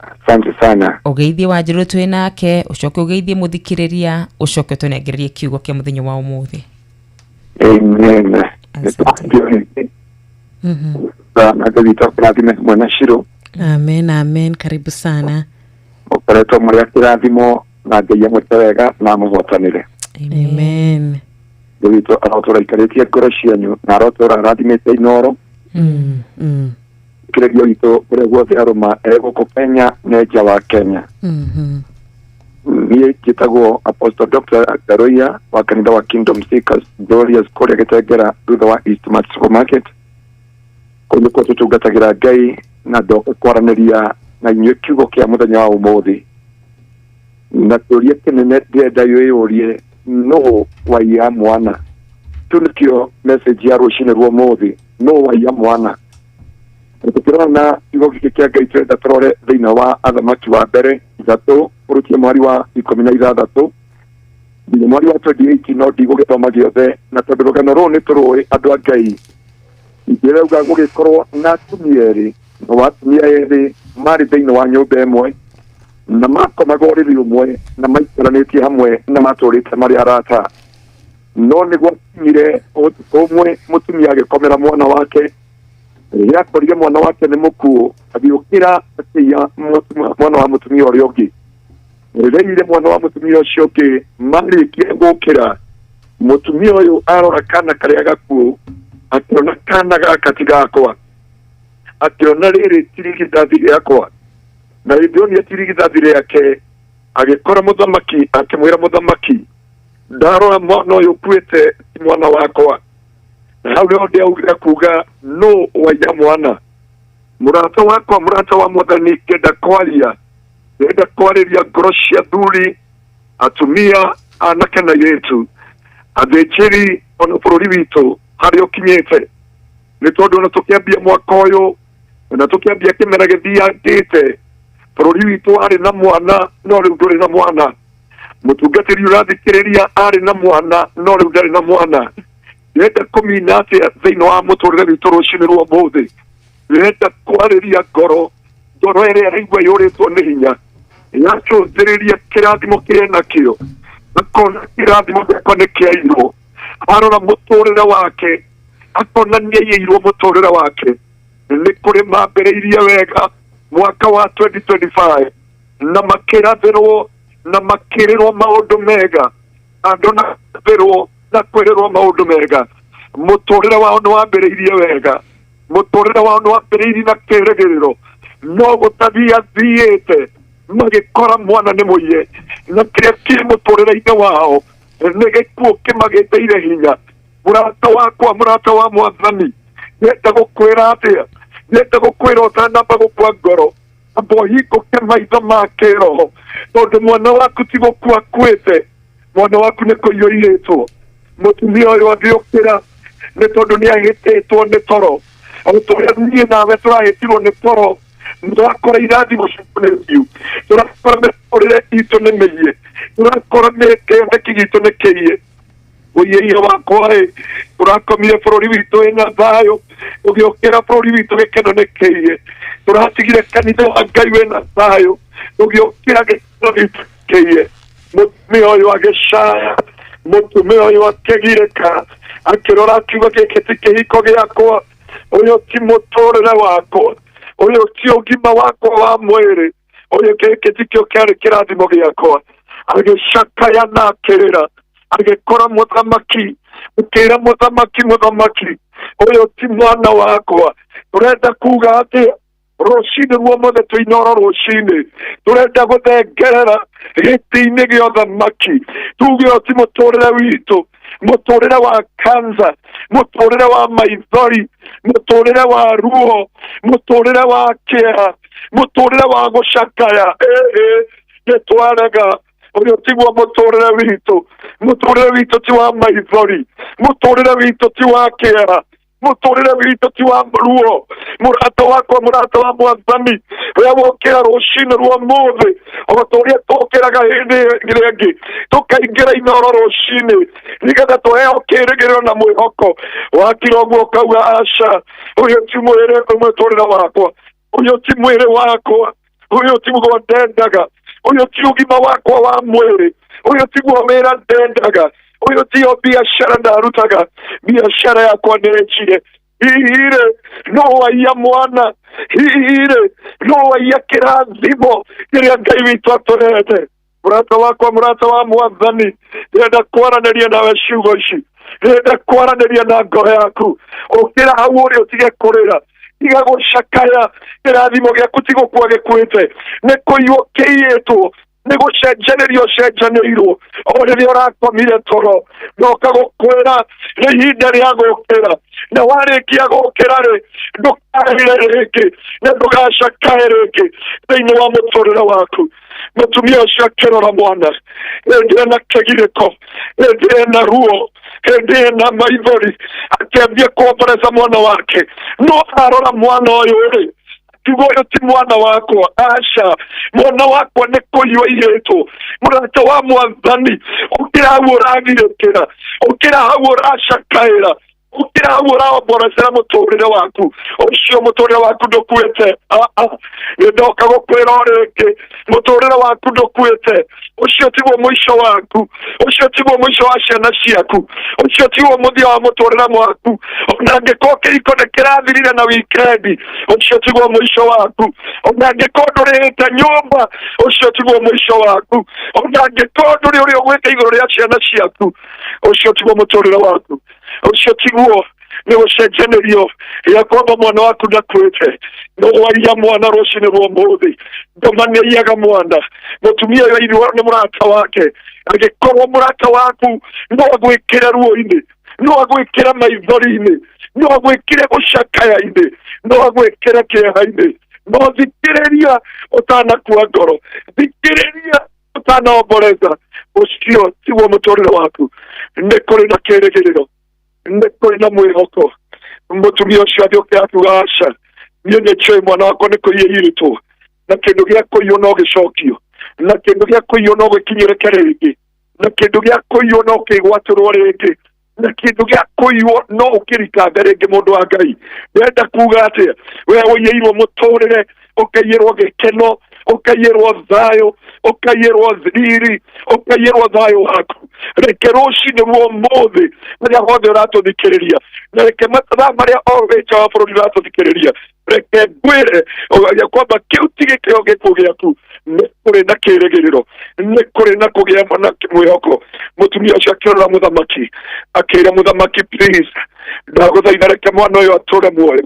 asante sana. Ũgeithie Wanjirũ twĩ nake, ũcoke ũgeithie mũthikĩrĩria, ũcoke ũtũnengererie kiugo kĩa mũthenya wa ũmũthĩ. Amen. Nĩtũkũrio na Ngai witũ akũrathime hamwe na Shiro. Amen, amen. Karibu sana. Mũkoretwo mũrĩ a kĩrathimo na Ngai amwĩke wega na amũhotanĩre. Amen. Ithe witũ arotũra aikarĩtie ngoro cianyu na arotũra arathimĩte Inooro. Kĩrĩrio witũ kũrĩa guothe arũma e gũkũ Kenya na nja wa Kenya. Niĩ njĩtagwo Apostle Dr. Ngaruiya wa kanitha wa Kingdom Seekers Glorious kũrĩa Gĩtengera thutha wa East Mart Supermarket. Kũu nĩkuo tũtungatagĩra Ngai na ndoka kwaranĩria na inyuĩ kiugo kĩa mũthenya wa ũmũthĩ. Na kĩũria kĩnene ndĩrenda wĩyũrie, nũ waiya mwana? Kĩu nĩkĩo message ya rũcinĩ rwa ũmũthĩ, nũ waiya mwana? Na tũkĩrora na kiugo gĩkĩ kĩa Ngai tũrenda tũrore thĩinĩ wa Athamaki wa mbere 3 kũrũkia mweri wa 16 nginya mweri wa 28, no ndigũgĩthoma gĩothe, na tondũ rũgano rũrũ nĩ tũrũĩ andũ a Ngai. Ndĩrauga gũgĩkorwo na atumia erĩ, na atumia erĩ marĩ thĩinĩ wa nyũmba ĩmwe na makomaga ũrĩrĩ ũmwe na maikaranĩtie hamwe na matũrĩte marĩ arata. No nĩ gwakinyire ũtukũ ũmwe mũtumia agĩkomera mwana wake. Rĩrĩa akorire mwana wake nĩ mũkuũ, agĩũkĩra akĩiya mwana wa mũtumia ũrĩa ũngĩ. Rĩrĩa aiyire mwana wa mũtumia ũcio ũngĩ, marĩkia gũkĩra, mũtumia ũyũ arora kana karĩa gakuũ, akĩona kana gaka ti gakwa, akĩona rĩrĩ ti irigithathi rĩakwa. Na hĩndĩ ĩyo ti irigithathi rĩake, agĩkora mũthamaki, akĩmwĩra mũthamaki, ndarora mwana ũyũ ũkuĩte ti mwana wakwa. Na hau nĩho ndĩaugire kuga nũ waiya mwana. Mũrata wakwa, mũrata wa mwathani, ngenda kwaria, ndĩrenda kwarĩria ngoro cia thuri, atumia, anake na airĩtu, athĩnjĩri, ona bũrũri witũ harĩa ũkinyĩte. Nĩ tondũ ona tũkĩambia mwaka ũyũ, ona tũkĩambia kĩmera gĩthiangĩte, bũrũri witũ warĩ na mwana no rĩu ndũrĩ na mwana. Mũtungatĩri ũrathikĩrĩria arĩ na mwana no rĩu ndarĩ na mwana. Ndĩrenda kũmina atĩa thĩinĩ wa mũtũrĩre witũ rũcinĩ rwa ũmũthĩ? Ndĩrenda kwarĩria ngoro, ngoro ĩrĩa ĩraigua yũrĩtwo nĩ hinya, yacũthĩrĩria kĩrathimo kĩrĩa nakĩo, akona kĩrathimo gĩakwa nĩ kĩairwo. Arora mũtũrĩre wake, akona nĩaiyĩirwo mũtũrĩre wake. Nĩ kũrĩ mambĩrĩirie wega mwaka wa 2025 na makĩrathĩrwo na makĩrĩrwo maũndũ mega, andũ na rathĩrwo na kwĩrĩrwo maũndũ mega. Mũtũrĩre wao nĩ wambĩrĩirie wega, mũtũrĩre wao nĩ wambĩrĩirie na kĩrĩgĩrĩro, no gũtathiathiĩte magĩkora mwana nĩ mũiye, na kĩrĩa kĩ mũtũrĩre-inĩ wao nĩ gĩkuũ kĩmagĩtĩire hinya. Mũrata wakwa, mũrata wa mwathani, ndĩrenda gũkwĩra atĩa? Ndĩrenda gũkwĩra ũtanamba gũkua ngoro, amba ũhingũke maitho ma kĩroho, tondũ mwana waku ti gũkua akuĩte, mwana waku nĩ kũiyũirĩtwo. Mũtumia ũyũ agĩũkĩra nĩ tondũ nĩ ahĩtĩtwo nĩ toro, o ta ũrĩa niĩ nawe tũrahĩtirwo nĩ toro. Tũrakora irathimo citũ nĩ thiu, tũrakora mĩtũrĩre itũ nĩ mĩiye, tũrakora kĩoneki gitũ nĩ kĩiye. Ũiĩie wakwa ĩ, tũrakomire bũrũri witũ wĩna thayũ, tũgĩũkĩra bũrũri witũ gĩkeno nĩ kĩiye. Tũratigire kanitha wa Ngai wĩna thayũ, tũgĩũkĩra gĩkeno gitũ kĩiye. Mũtumia ũyũ agĩcaya, mũtumia ũyũ akĩgirĩka, akĩrora akiuga gĩkĩ ti kĩhiko gĩakwa, ũyũ ti mũtũrĩre wakwa, ũyũ ti ũgima wakwa wa mwĩrĩ, ũyũ gĩkĩ tikĩo kĩarĩ kĩrathimo gĩakwa. Agĩcakaya na akĩrĩra, agĩkora mũthamaki, akĩra mũthamaki, mũthamaki, ũyũ ti mwana wakwa. Tũrenda kuga atĩa rũcinĩ rwa ũmũthĩ? Tũinoro rũcinĩ tũrenda gũthengerera gĩtĩ-inĩ gĩa ũthamaki, tuge ũyũ ti mũtũrĩre witũ, mũtũrĩre wa kansa, mũtũrĩre wa maithori, mũtũrĩre wa ruo, mũtũrĩre wa kĩeha, mũtũrĩre wa gũcakaya. Ĩĩ, nĩ twarega, ũyũ tiguo mũtũrĩre witũ. Mũtũrĩre witũ ti wa maithori, mũtũrĩre witũ ti wa kĩeha, mũtũrĩre witũ ti wa ruo. Mũrata wakwa, mũrata wa mwathani, ũrĩa wokĩra rũcinĩ rwa ũmũthĩ, o ta ũrĩa tũkĩraga hĩndĩ ĩrĩa ĩngĩ tũkaingĩra Inoro rũcinĩ nĩgetha tũheo kĩrĩgĩrĩro na mwĩhoko, wakira ũguo ũkauga aca, ũyũ ti mwĩrĩ mũtũrĩre wakwa, ũyũ ti mwĩrĩ wakwa, ũyũ tiguo ndendaga, ũyũ ti ũgima wakwa wa mwĩrĩ, ũyũ tiguo wĩra ndendaga, ũyũ tiyo biacara ndarutaga, biacara yakwa nĩ ĩnjire. Hihi-rĩ no waiya mwana? Hihi-rĩ no waiya kĩrathimo kĩrĩa Ngai witũ atũrehete? Mũrata wakwa, mũrata wa mwathani, ndĩrenda kwaranĩria nawe ciugo ici. Ndĩrenda kwaranĩria na ngoro yaku. Ũkĩra hau ũrĩ ũtige kũrĩra, tiga gũcakaya. Kĩrathimo gĩaku ti gũkua gĩkuĩte, nĩ kũiywo kĩiyĩtwo, nĩ gũcenjanĩrio ũcenjanĩirwo. O rĩrĩa ũrakomire toro, ndoka gũkwĩra nĩ ihinda rĩa gũkĩra, na warĩkia gũkĩra rĩ, ndũkarĩre rĩngĩ na ndũgacakae rĩngĩ thĩinĩ wa mũtũrĩre waku. Mũtumia ũcio akĩrora mwana, hĩndĩ ĩna kĩgirĩko, hĩndĩ ĩna ruo, hĩndĩ ĩna maithori, akĩambia kuomboreza mwana wake. No arora mwana ũyũ rĩ, kiugo ũyũ ti mwana wakwa, aca, mwana wakwa nĩ kũiywo aiyĩtwo. Mũrata wa mwathani, ũkĩra hau ũragirĩkĩra, ũkĩra hau ũracakaĩra, ũkĩra hau ũraomborecera mũtũrĩre waku ũcio. Mũtũrĩre waku ndũkuĩte. Nĩ ndoka gũkwĩra o rĩngĩ, mũtũrĩre waku ndũkuĩte. Ũcio tiguo mũico waku, ũcio tiguo mũico wa ciana ciaku, ũcio tiguo mũthia wa mũtũrĩre waku. Ona angĩkorwo kĩhiko nĩ kĩrathirire na wikendi, ũcio tiguo mũico waku. Ona angĩkorwo ndũrĩhĩte nyũmba, ũcio tiguo mũico waku. Ona angĩkorwo ndũrĩ ũrĩa ũgwĩka igũrũ rĩa ciana ciaku, ũcio tiguo mũtũrĩre waku. Ũcio tiguo nĩ gũcenjanĩrio ya kwamba mwana waku ndakuĩte. No waiya mwana rũcinĩ rwa ũmũthĩ, ndoma nĩ aiyaga mwana. Mũtumia ũyũ airirwo nĩ mũrata wake. Angĩkorwo mũrata waku no agwĩkĩre ruo-inĩ, no agwĩkĩre maithori-inĩ, no agwĩkĩre gũcakaya-inĩ, no agwĩkĩre kĩeha-inĩ, no thikĩrĩria ũtanakua ngoro, thikĩrĩria ũtanaomboreza, ũcio tiguo mũtũrĩre waku. Nĩ kũrĩ na kĩrĩgĩrĩro, nĩ kũrĩ na mwĩhoko. Mũtumia ũcio athiũke akiuga, aca, niĩ nĩ njũĩ mwana wakwa nĩ kũiyĩirĩtwo, na kĩndũ gĩa kũiywo no gĩcokio, na kĩndũ gĩa kũiywo no gĩkinyĩrĩke rĩngĩ, na kĩndũ gĩa kũiywo no kĩgwatĩrwo rĩngĩ, na kĩndũ gĩa kũiywo no ũkĩrikange rĩngĩ. Mũndũ wa Ngai, ndĩrenda kuga atĩa? We ũiyĩirwo mũtũrĩre, ũkaiyĩrwo gĩkeno, ũkaiyĩrwo thayũ, ũkaiyĩrwo riri, ũkaiyĩrwo thayũ waku, reke rũcinĩ rwa ũmũthĩ, harĩa hothe ũratũthikĩrĩria, na reke mathaa marĩa o wĩ nja wa bũrũri ũratũthikĩrĩria, reke ngwĩre ya kwamba kĩu ti gĩkĩo gĩkuũ gĩaku. Nĩ kũrĩ na kĩrĩgĩrĩro, nĩ kũrĩ na kũgĩa na mwĩhoko. Mũtumia ũcio akĩrora mũthamaki, akĩra mũthamaki, please, ndagũthaitha, reke mwana ũyũ atũre muoyo,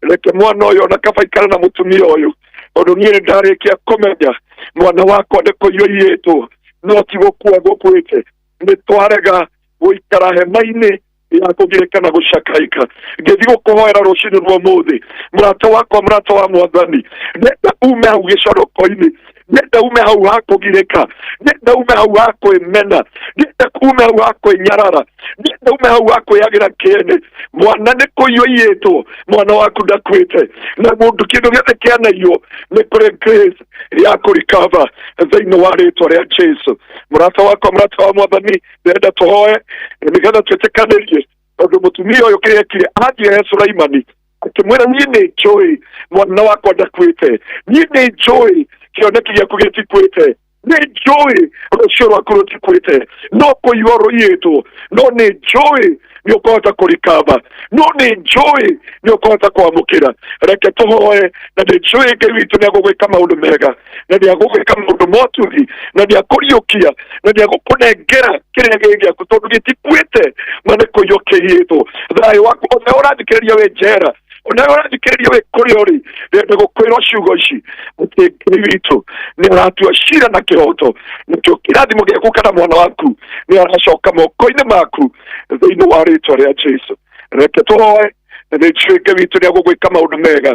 reke mwana ũyũ ona kaba ikare na mũtumia ũyũ, tondũ niĩ nĩ ndarĩkia kũmenya mwana wakwa nĩ kũiywo aiyĩtwo, no ti gũkua gũkuĩte. Nĩ twarega gũikara hema-inĩ ya kũgirĩka na gũcakaika. Ngĩthiĩ gũkũhoera rũcinĩ rwa ũmũthĩ, mũrata wakwa, mũrata wa mwathani, ndenda ume hau gĩcoroko-inĩ, ndenda ume hau ha kũgirĩka, ndenda ume hau ha kwĩmena, ndenda ume hau ha kwĩnyarara, ndenda ume hau ha kwĩyagĩra kĩene. Mwana nĩ kũiywo aiyĩtwo, mwana waku ndakuĩte, na mũndũ kĩndũ gĩothe kĩanaiywo nĩ kũrĩ grace ya kũrikava thĩinĩ wa rĩtwa rĩa Jesu. Mũrata wakwa, mũrata wa mwathani, ndĩrenda tũhoe nĩgetha twĩtĩkanĩrie, tondũ mũtumia ũyũ kĩrĩa ekire, athiĩ he Sulaimani akĩmwĩra, niĩ nĩ njũĩ mwana wakwa ndakuĩte, niĩ nĩ njũĩ kĩoneki gĩaku gĩtikuĩte, nĩ njũĩ rũciũ rwaku rũtikuĩte, no kũiywo rũiyĩtwo, no nĩ njũĩ nĩ ũkũhota kũrikaba, no nĩ njũĩ nĩ ũkũhota kwamũkĩra. Reke tũhoe, na nĩ njũĩ Ngai witũ nĩ agũgwĩka maũndũ mega, na nĩ agũgwĩka maũndũ motugi, na nĩ akũriũkia, na nĩ agũkũnengera kĩrĩa gĩ gĩaku, tondũ gĩtikuĩte, ma nĩ kũiywo kĩiyĩtwo. Thayũ waku ona ũrathikĩrĩria wĩ njera, ona ũrathikĩrĩria wĩ kũrĩa ũrĩ, ndĩrenda gũkwĩra ciugo ici atĩ Ngai witũ nĩ aratua cira na kĩhoto, nakĩo kĩrathimo gĩaku kana mwana waku nĩ aracoka moko-inĩ maku thĩinĩ wa rĩtwa rĩa Jesu. Reke tũhoe, na nĩ njũĩ Ngai witũ nĩ agũgwĩka maũndũ mega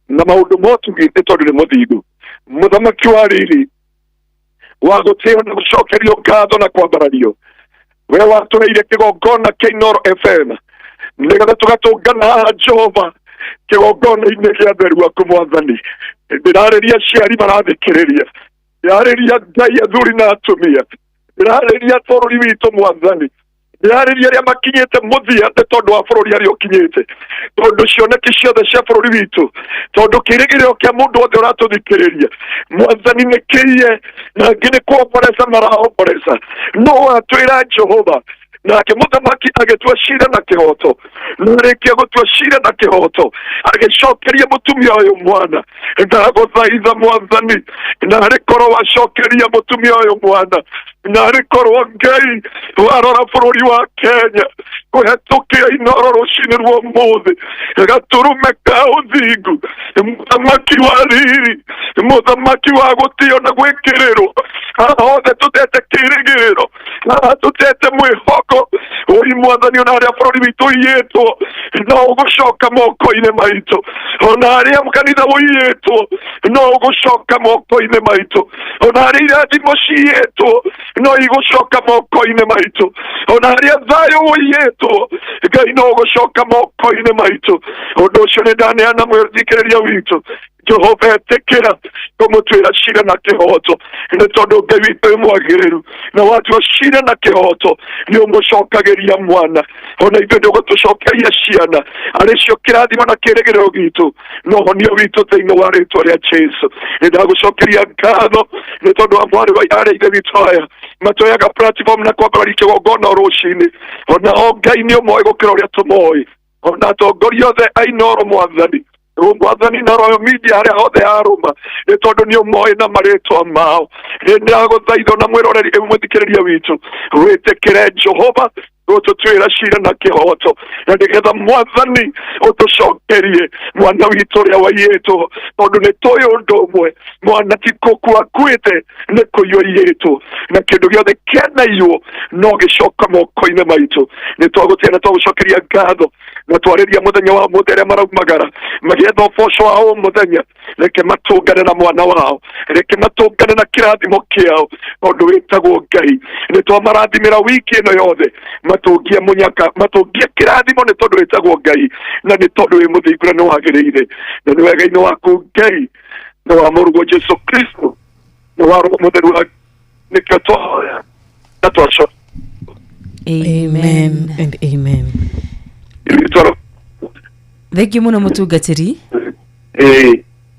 na maũndũ motugi, nĩ tondũ nĩ mũthingu. Mũthamaki wa riri, wa gũtĩo na gũcokerio ngatho na kwambarario, we watũheire kĩgongona kĩa Inooro FM nĩgetha tũgatũngana haha, Jehova, kĩgongona-inĩ gĩa theru waku. Mwathani, ndĩrarĩria aciari marathikĩrĩria, ndĩrarĩria Ngai athuri na atumia, ndĩrarĩria bũrũri witũ. Mwathani, ndĩrarĩria arĩa makinyĩte mũthia nĩ tondũ wa bũrũri arĩa ũkinyĩte, tondũ cioneki ciothe cia bũrũri witũ, tondũ kĩrĩgĩrĩro kĩa mũndũ wothe ũratũthikĩrĩria, Mwathani, nĩ kĩiye, na angĩ nĩ kuomboreza maraomboreza. No watwĩra, Jehova, Nake mũthamaki agĩtua cira na kĩhoto, na arĩkia gũtua cira na kĩhoto agĩcokeria mũtumia ũyũ mwana. Ndagũthaitha mwathani, narĩ korwo wacokeria mũtumia ũyũ mwana, narĩ korwo Ngai warora bũrũri wa Kenya kũhetũkĩra Inoro rũcinĩ rwa ũmũthĩ, gatũrũme ka ũthingu, mũthamaki wa riri, mũthamaki wa gũtĩo na gwĩkĩrĩrwo, haha hothe tũtete kĩrĩgĩrĩro, haha tũtete mwĩhoko, ũi mwathani, ona harĩa bũrũri witũ ũiyĩtwo no ũgũcoka moko-inĩ maitũ, ona harĩa kanitha ũiyĩtwo no ũgũcoka moko-inĩ maitũ, ona harĩa irathimo ciyĩtwo no igũcoka moko-inĩ maitũ, ona harĩa thayũ ũiyĩtwo Ngai no ũgũcoka moko-inĩ maitũ. Ũndũ ũcio nĩ ndaneana mwĩthikĩrĩria witũ, Jehova etĩkĩra kũmũtuĩra cira na kĩhoto, nĩ tondũ Ngai witũ wĩ mwagĩrĩru, na watua cira na kĩhoto nĩ ũmũcokagĩria mwana, ona ithuĩ nĩ ũgũtũcokeria ciana arĩ cio kĩrathimo na kĩrĩgĩrĩro gitũ na ũhonio witũ thĩinĩ wa rĩtwa rĩa Jesu. Nĩ ndagũcokeria ngatho nĩ tondũ wa mwarĩ wa arĩa ithe witũ aya matoyaga platform na kwambararia kĩgongona o rũcinĩ, ona o Ngai nĩ ũmoĩ gũkĩra ũrĩa tũmoĩ, ona atongoria othe a Inoro mwathani, mwathani na Royal Media harĩa hothe yarũma, nĩ tondũ nĩ ũmoĩ na marĩtwa mao. Nĩ ndagũthaitha na mwĩroreri mwĩthikĩrĩria witũ wĩtĩkĩre Jehova gũtũtuĩra cira na kĩhoto, na nĩgetha mwathani ũtũcokerie mwana witũ ũrĩa waiyĩtwo, tondũ nĩ tũĩ ũndũ ũmwe, mwana ti gũkua akuĩte, nĩ kũiywo aiyĩtwo, na kĩndũ gĩothe kĩanaiywo no gĩcoka moko-inĩ maitũ. Nĩ twagũtĩa na twagũcokeria ngatho na twarĩria mũthenya wa ũmũthĩ arĩa maraumagara magĩetha ũboco wao o mũthenya, reke matũngane na mwana wao, reke matũngane na kĩrathimo kĩao, tondũ wĩtagwo Ngai. Nĩ twamarathimĩra wiki ĩno yothe, matũngie mũnyaka, matũngie kĩrathimo, nĩ tondũ wĩtagwo Ngai, na nĩ tondũ wĩ mũthingu na nĩ wagĩrĩire, na nĩ wega-inĩ waku Ngai, na wa mũrũguo Jesu Kristo, na wa Roho Mũtheru wa nĩkĩo twahoya na twacoka. Amen and amen. Thengiũ mũno mũtungatĩri.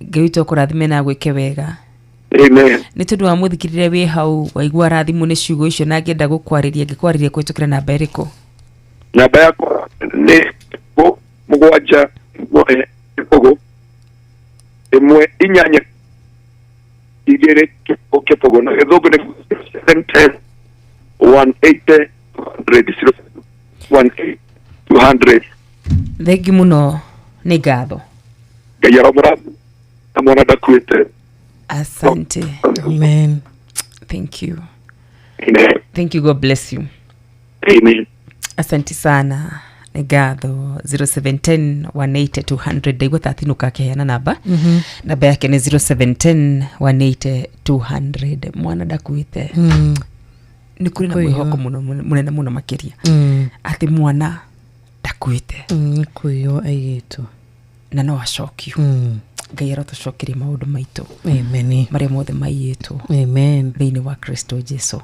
Ngai witũ akũrathime na agwĩke wega. Amen. Nĩ tondũ wa mũthikĩrĩria wĩ hau waigua arathimwo nĩ ciugo icio na angĩenda gũkwarĩria, angĩkwarĩria kũhĩtũkĩra namba ĩrĩkũ? Namba yakwa nĩ 7 1 0 1 8 2 0 0, na gĩthũngũ nĩ 7 10 1 8 200 0 1 8 200. Thengiũ mũno, nĩ ngatho. Ngai aromũrathima na mwana ndakuĩte. Asante. Amen. Thank you. Amen. Thank you, God bless you. Amen. Asante sana, nĩ ngatho. 0710 180 200. Ndaigua tatinũka akĩheana namba. Namba yake nĩ 0710 180 200. Mwana ndakuĩte. Nĩ kũrĩ na Kũiywo. mwĩhoko mũno mũnene mũno makĩria atĩ mwana ndakuĩte. Nĩ kũiywo aiyĩtwo. Na no acokio. Ngai arotũcokeria maũndũ maitũ Amen. marĩa mothe maiyĩtwo. Amen. Thĩinĩ wa Kristo Jesu.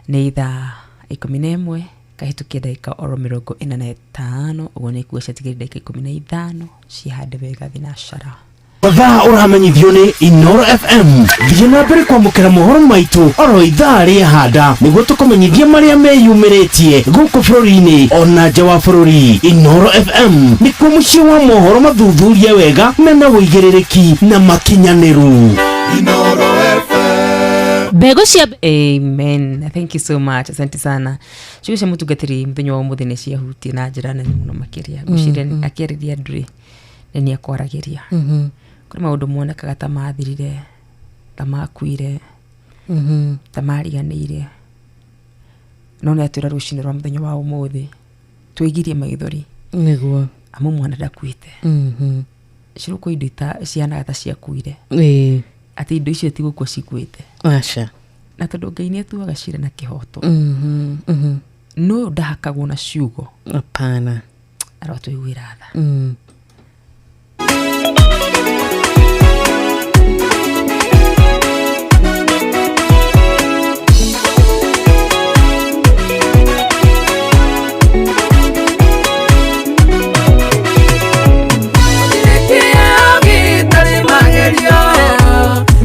Nĩ ithaa 11 kahĩtũkia ndagĩka oro 45, ũguo nĩ kuga ciatigĩrĩ ndagĩka 15 cihande wega thinacara. Mathaa ũramenyithio nĩ Inoro FM. Thiĩ na mbere kwamũkĩra mohoro maitũ oro ithaa rĩa handa nĩguo tũkũmenyithia marĩa meyumĩrĩtie gũkũ bũrũri-inĩ ona nja wa bũrũri. Inoro FM nĩkuo mũciĩ wa mohoro mathuthurie wega mena ũigĩrĩrĩki na makinyanĩru. Mbegũ cia Amen, thank you so much, asante sana. Ciugo cia mũtungatĩri mũthenya wa ũmũthĩ nĩ ciahutie na njĩra nene mũno makĩria. Ngwĩciria akĩarĩria andũ rĩ, nĩ nĩ akwaragĩria. Kũrĩ maũndũ monekaga ta mathirire, ta makuire, ta mariganĩire, no nĩ atwĩra rũcinĩ rwa mũthenya wa ũmũthĩ twĩgirie maithori. Nĩguo. Amu mwana ndakuĩte. Cirũkũ indo cihanaga ta ciakuire, atĩ indo icio ti gũkua cikuĩte. Aca. Na tondũ Ngai nĩ atuaga cira na kĩhoto, no ndahakagwo na ciugo. Hapana. Arotũiguĩra tha.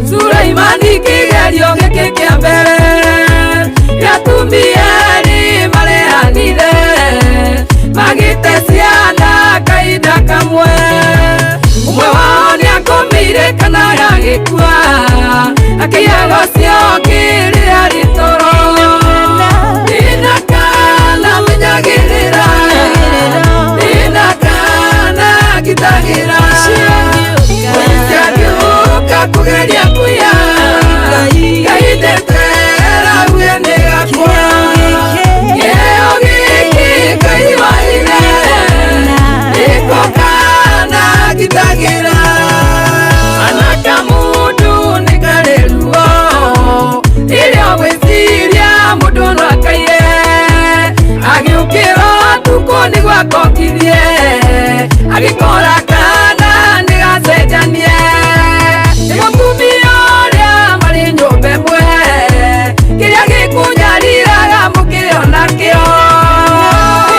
Sulaimani kĩgerio gĩkĩ kĩa mbere gĩatumia erĩ marehanire. Agĩkua akĩiyaga ũcio kĩrĩa rĩtoro. Ndĩna kana menyagĩrĩra, ndĩna kana ngitagĩra. Mũici angĩũka kũgeria kũiya, Ngai ndetera uge nĩ gakwa. Kĩheo gĩkĩ Ngai waheire, nĩko kana ngitagĩra. Anaka mũndũ nĩ karĩ ruo, rĩrĩa ũgwĩciria mũndũ no akaiye. Agĩũkĩra ũtukũ nĩguo akokithie, agĩkora kana nĩ gacenjanie. Nĩ mũtumia ũrĩa marĩ nyũmba ĩmwe, kĩrĩa gĩkũnyariraga mũkĩrĩ onakĩo.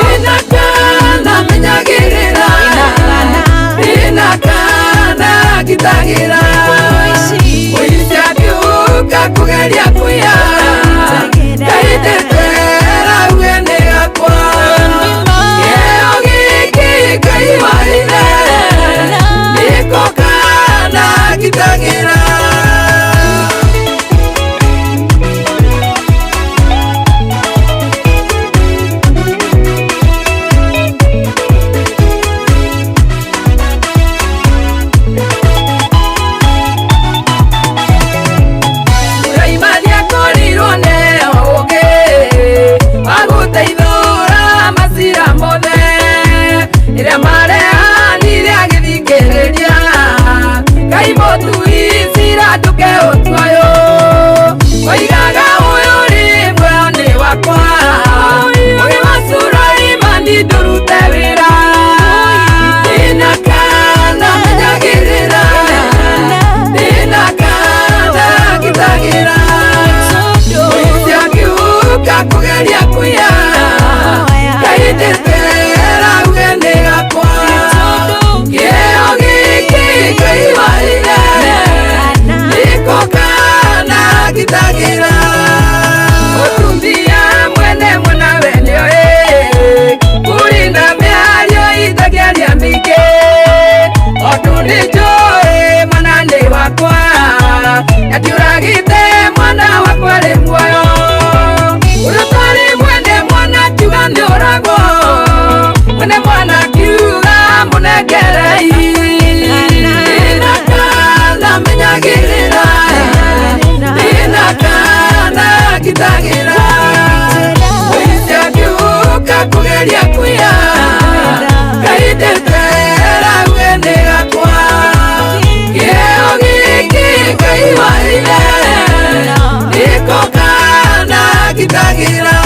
Ndĩna kana menyagĩrĩra, ndĩna kana ngitagĩra. Mũici angĩũka kũgeria kũiya, Ngai ndetera uge nĩ gakwa. Kĩheo gĩkĩ Ngai waheire, nĩko kana ngitagĩra. Sulaimani akorirwo nĩ ũũgĩ wa gũteithũra macira mothe. Rĩrĩa marehanire agĩthikĩrĩria, Ngai mũtui cira ndũke ũtua ũyũ. Oigaga ũyũ rĩ muoyo nĩ wakwa, ũũgĩ wa Sulaimani ndũrute wĩra. Ndĩna kana menyagĩrĩra, ndĩna kana ngitagĩra. Mũici angĩũka kũgeria kũiya, Ngai ndetera uge nĩ gakwa. Kĩheo gĩkĩ Ngai waheire, nĩko kana ngitagĩra. Mũtumia mwene mwana we nĩoĩ, kũrĩ na mĩario itangĩaria mĩingĩ. Tondũ nĩnjũĩ mwana nĩ wakwa, na ndiũragĩte mwana wakwa rĩ muoyo. Ũrĩa ũtarĩ mwene mwana akiuga nĩũragwo, mwene mwana akiuga mũnengerei. Ndĩna kana menyagĩrĩra, ndĩna kana ngitagĩra. Mũici angĩũka kũgeria kũiya, Ngai ndetera uge nĩ gakwa. Kĩheo gĩkĩ Ngai waheire, nĩko kana ngitagĩra.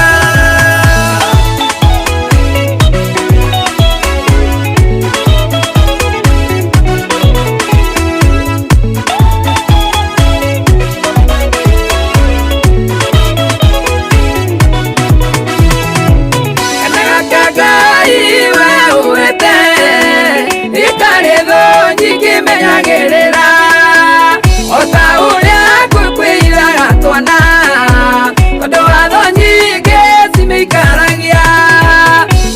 Kana gaka Ngai we ũhete, ĩkarĩ thũ nyingĩ menyagĩrĩra. O ta ũrĩa ngũkwĩiraga twana, tondũ watho nyingĩ cimĩikaragia.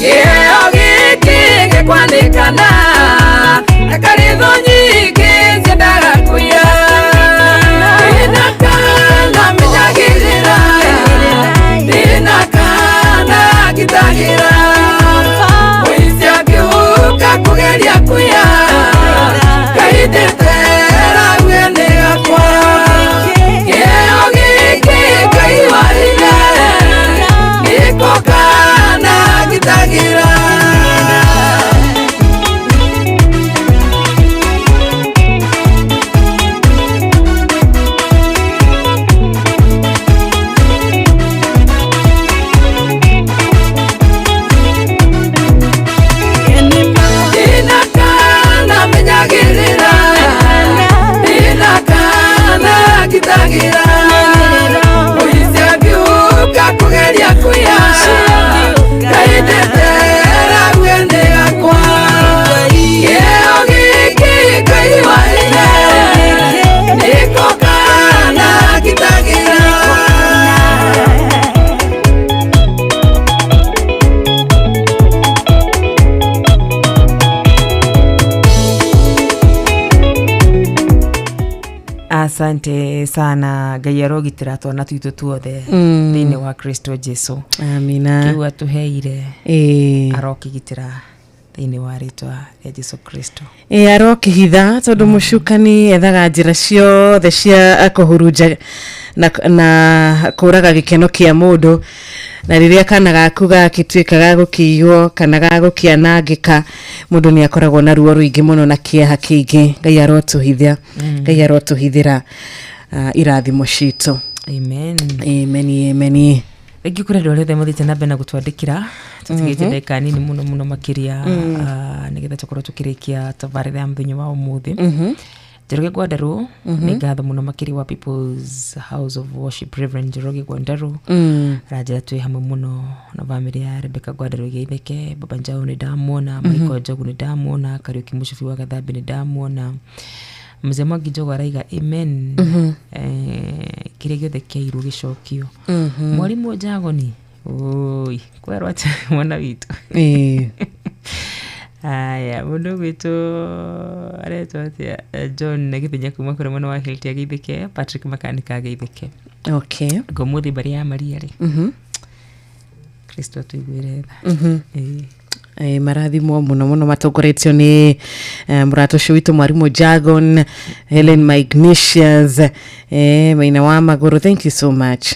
Kĩheo gĩkĩ gĩkwanĩkana, na karĩ thũ nyingĩ ciendaga kũiya. Ndĩna kana menyagĩrĩra, ndĩna kana ngitagĩra. Mũici angĩũka kũgeria kũiya, Ngai ndetera uge nĩ gakwa. Kĩheo gĩkĩ Ngai waheire, nĩko kana ngitagĩra. Ndĩna kana menyagĩrĩra, ndĩna kana ngitagĩra. Mũici angĩũka kũgeria kũiya, Ngai ndetera uge nĩ gakwa. Kĩheo gĩkĩ Ngai waheire, nĩko kana ngitagĩra. Asante sana. Ngai arogitĩra twana twitũ tuothe thĩinĩ wa Kristo Jesu. Amina. Kĩu atũheire arokĩgitĩra thĩinĩ wa rĩtwa rĩa Jesu Kristo. Ĩ arokĩhitha tondũ mũcukani ethaga njĩra ciothe cia kũhurunja na kũraga gĩkeno kĩa mũndũ, na rĩrĩa kana gaku gagĩtuĩka gagũkĩiywo kana gagũkĩanangĩka, mũndũ nĩ akoragwo na ruo rũingĩ mũno na kĩeha kĩingĩ. Ngai arotũhithia, Ngai arotũhithĩra irathimo citũ. Amen. Amen, amen. Thengiũ kũrĩ andũ arĩa othe mathiĩte na mbere na gũtwandĩkĩra. Tũtigĩte ndagĩka nini mũno mũno makĩria, nĩgetha tũkorwo tũkĩrĩkia tabarĩra ya mũthenya wa ũmũthĩ. Njoroge Gwandarũ, nĩ ngatho mũno makĩria wa People's House of Worship, Reverend Njoroge Gwandarũ. Aranjĩra twĩ hamwe mũno na bamĩrĩ ya Rebecca Gwandarũ Geitheke. Baba Njau nĩ ndamuona, Michael Njogu nĩ ndamuona, Kariũki Mũcubi wa Gathambi nĩ ndamuona, Mzee Mwangi Njogu araiga amen. Kĩrĩa gĩothe kĩairwo gĩcokio. Mwarimũ Njagoni, oi kwerwo atĩa mwana witũ? Aya, mũndũ ũgwĩtwo aretwo atĩa? John Gĩthenya kuma kũrĩ mwena wa Hilti ageithĩke, Patrick Makanika ageithĩke. Ngũmũthĩ mbarĩ ya Maria rĩ, Kristo atũiguĩre tha. Marathimwo mũno mũno matongoretio nĩ mũrata ũcio witũ mwarimũ Jagon, Helen Magnesius, Maina wa Magũrũ, thank you so much.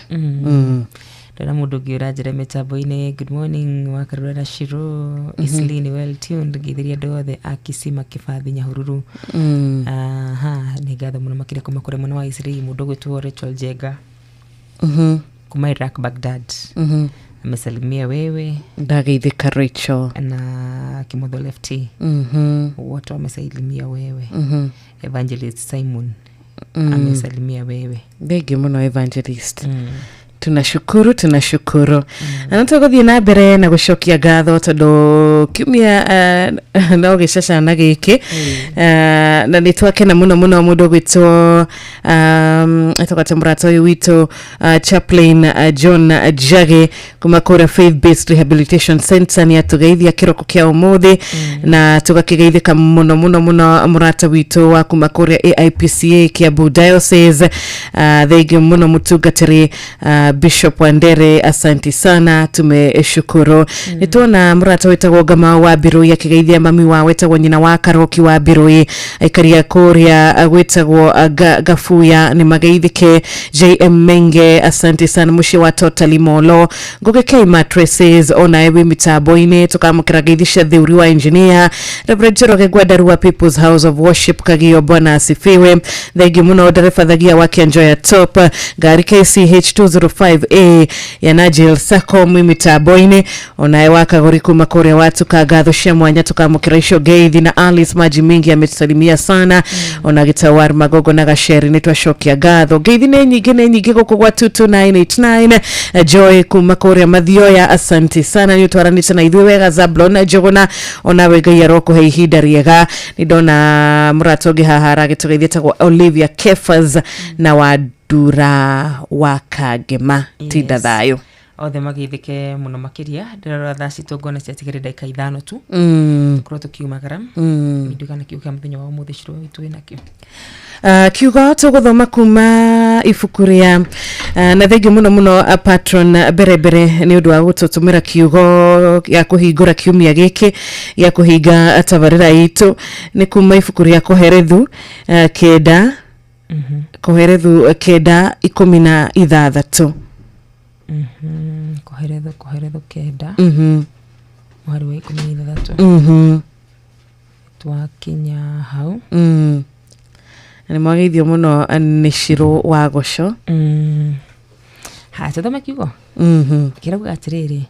Ndona mũndũ ũngĩ ũranjĩra mĩtambo-inĩ, good morning wa Karura na Shiro. Islini well tuned, ngeithĩria andũ othe a Kisima Kĩbathi Nyahururu. Aha, nĩ ngatho mũno makĩria kuma kũrĩ mwena wa Isli, mũndũ ũgwĩtwo Rachel Jenga kuma Iraq Baghdad. Amesalimia wewe. Ndageithĩka Rachel. Na Kimotho Lefty. Wote wamesalimia wewe. Evangelist Simon amesalimia wewe. Thengiũ mũno Evangelist. Tunashukuru, tunashukuru. Na nĩtũgũthiĩ na mbere na gũcokia ngatho tondũ kiumia no gĩcacana gĩkĩ. Na nĩ twakena mũno mũno mũndũ ũgwĩtwo etagwo mũrata ũyũ witũ Chaplain John Njagi kuma kũrĩa Faith Based Rehabilitation Center nĩ atũgeithia kĩroko kĩa ũmũthĩ, na tũgakĩgeithĩka mũno mũno mũno mũrata witũ wa kuma kũrĩa AIPCA Kiambu Diocese. Thengiũ mũno mũtungatĩri Bishop Wandere, asanti sana, tumeshukuru. Nĩ tuona mũrata wĩtagwo Ngamau wa Mbirũi akĩgeithia mami wa wĩtagwo nyina wa Karoki wa Mbirũi, aikaria kũrĩa gwĩtagwo Gabuya, nĩ mageithĩke. JM Menge, asante sana, mũciĩ wa Totally Molo. Ngũgĩ K Mattresses onawe wĩ mĩtambo-inĩ, tũkamũkĩra ngeithi cia Theuri wa engineer Reverend Njoroge Gwandaru wa People's House of Worship Kagio, bwana asifiwe. Thengiũ mũno ndereba Thagia wa Kianjoya Top, ngari KCH 205A ya Nigel Sacco mwĩ mĩtambo-inĩ, onawe wa Kagũri kuma kũrĩa watuka, ngatho cia mwanya tũkamũkĩra icio ngeithi, na Alice Maji Mingi ametusalimia sana, ona Gĩtawar Magogo na Gaceri nĩ twacokia ngatho. Ngeithi nĩ nyingĩ, nĩ nyingĩ gũkũ gwa 22989. Joy kuma kũrĩa Mathioya, asante sana nĩ ũtwaranĩte na ithuĩ wega. Zablon Njũgũna, onawe Ngai arokũhe ihinda rĩega. Nĩ ndona mũrata ũngĩ haha aragĩtũgeithia etagwo Olivia Kefas na Wandura wa Kangema, tinda thayũ. Othe mageithĩke mũno makĩria. Ndĩrarora thaa citũ ngona ciatigĩrĩ ndagĩka 5 tu korwo tũkiumagara. Ndigana kiugo kĩa mũthenya wa ũmũthĩ Shiro witũ wĩnakĩo. Kiugo tũgũthoma kuma ibuku rĩa na thengiũ mũno mũno patron mbere mbere nĩ ũndũ wa gũtũtũmĩra kiugo gĩa kũhingũra kiumia gĩkĩ gĩa kũhinga tabarĩra itũ, nĩ kuma ibuku rĩa Koherethu 9, Koherethu 9:16. Koherethu 9 mũhari wa 16. Twakinya hau. Nĩ mwageithio mũno nĩ Shiro wa Goco. Ha, tũthome kiugo kĩrauga atĩrĩrĩ,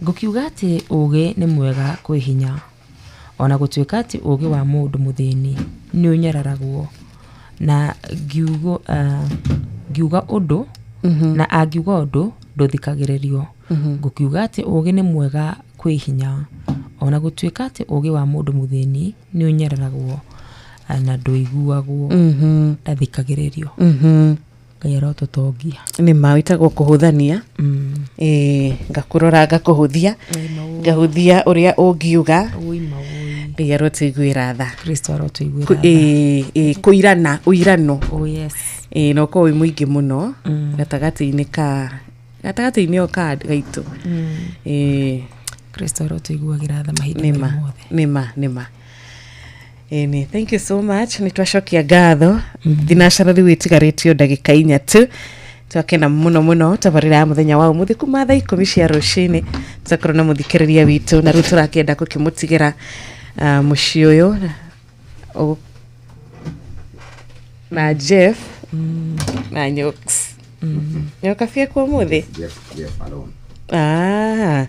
ngũkiuga atĩ ũũgĩ nĩ mwega kwĩ hinya, ona gũtuĩka atĩ ũũgĩ wa mũndũ mũthĩni nĩ ũnyararagwo, na ngiuga ũndũ na angiuga ũndũ ndũthikagĩrĩrio. Ngũkiuga atĩ ũũgĩ nĩ mwega kwĩ hinya, ona gũtuĩka atĩ ũũgĩ wa mũndũ mũthĩni nĩ ũnyararagwo na ndũiguagwo, ndathikagĩrĩrio. Ngai arotũtongia. Nĩ ma wĩtagwo kũhũthania. Ngakũrora ngakũhũthia, ngahũthia ũrĩa ũngiuga. Ngai arotũiguĩra tha. Kristo arotũiguĩra tha. Kũirana, ũirano. Oh yes. Ĩĩ na ũkorwo wĩ mũingĩ mũno gatagatĩ-inĩ ka gatagatĩ-inĩ o ka gaitũ. Ĩĩ. Kristo arotũiguagĩra tha mahinda Nĩma, marĩ mothe. Nĩma, nĩma. Ĩni, thank you so much. Nĩ twacokia ngatho. Thinacara rĩu ĩtigarĩtio ndagĩka inya tu. Twakena mũno mũno tabarĩra ya mũthenya wa ũmũthĩ kuma thaa 10 cia rũcinĩ tũgakorwo na mũthikĩrĩria witũ, na rĩu tũrakĩenda gũkĩmũtigĩra mũciĩ ũyũ na Jeff na Nyoks. Nyoka ciaku ũmũthĩ? Jeff alone. Ah,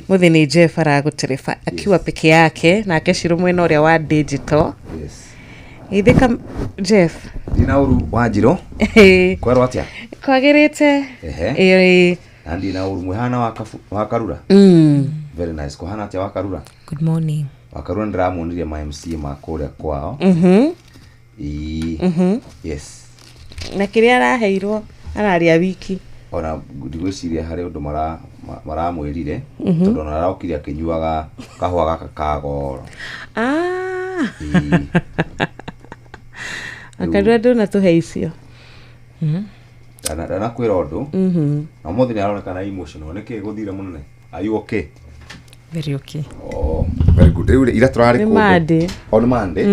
mũthĩ nĩ Jeff aragũtereba akiwa peke yake, nake Shiro mwena ũrĩa wa digital. Yes. Githĩ ka Jeff? Ndina ũru Wanjirũ. Kwerwo atĩa? Kwagĩrĩte. Ehe. Ĩĩ. Na ndina ũru mwĩhana wa Karura. Very nice. Kũhana atĩa wa Karura? Good morning. Wa Karura ndĩramuonirie ma MC ma kũrĩa kwao. Ĩĩ. Yes. Na kĩrĩa araheirwo ararĩa wiki. Ona ndigwĩciria harĩ ũndũ maramwĩrire, tondũ ona arokire akĩnyuaga kahũa gaka ka goro. Ah. Ĩĩ. Akarua ndũna tũhe icio. Ndanakwĩra ũndũ. Na ũmũthĩ nĩ aronekana emotional. Nĩkĩ gũthire mũnene? Are you okay? Very okay. Oh, very good. Rĩu rĩ, ira tũrarĩ Nĩ kũndũ. Monday. O nĩ Monday.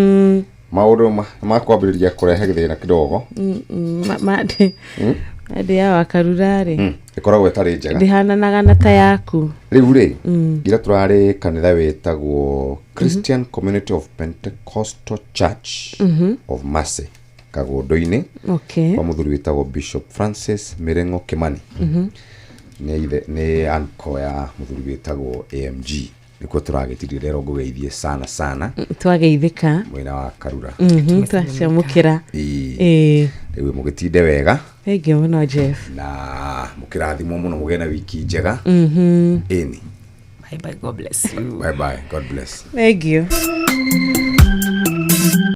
Maũndũ makwambĩrĩria kũrehe gĩthĩna kidogo. Monday. Monday ya Wakarura rĩ. Ĩkoragwo ĩtarĩ njega. Ndĩhananaga na ta yaku. Rĩu rĩ, ira tũrarĩ kanitha wĩtagwo Christian Community of Pentecostal Church of Mercy Kagũndũ-inĩ, kwa mũthuri wĩtagwo Bishop Francis Mĩrĩng'o Kimani. Nĩ ithe, nĩ anko ya mũthuri wĩtagwo AMG. Nĩkuo tũragĩtirire rero ngũgeithie sana sana. Twageithĩka. Mwena wa Karura. Twacamũkĩra. Ĩĩ. Ĩĩ. Rĩu mũgĩtinde wega. Thank you mũno Jeff. Na mũkĩrathimwo mũno, mũgĩe na wiki njega. Ĩni. Bye bye, God bless you. Bye bye, God bless. Thank you.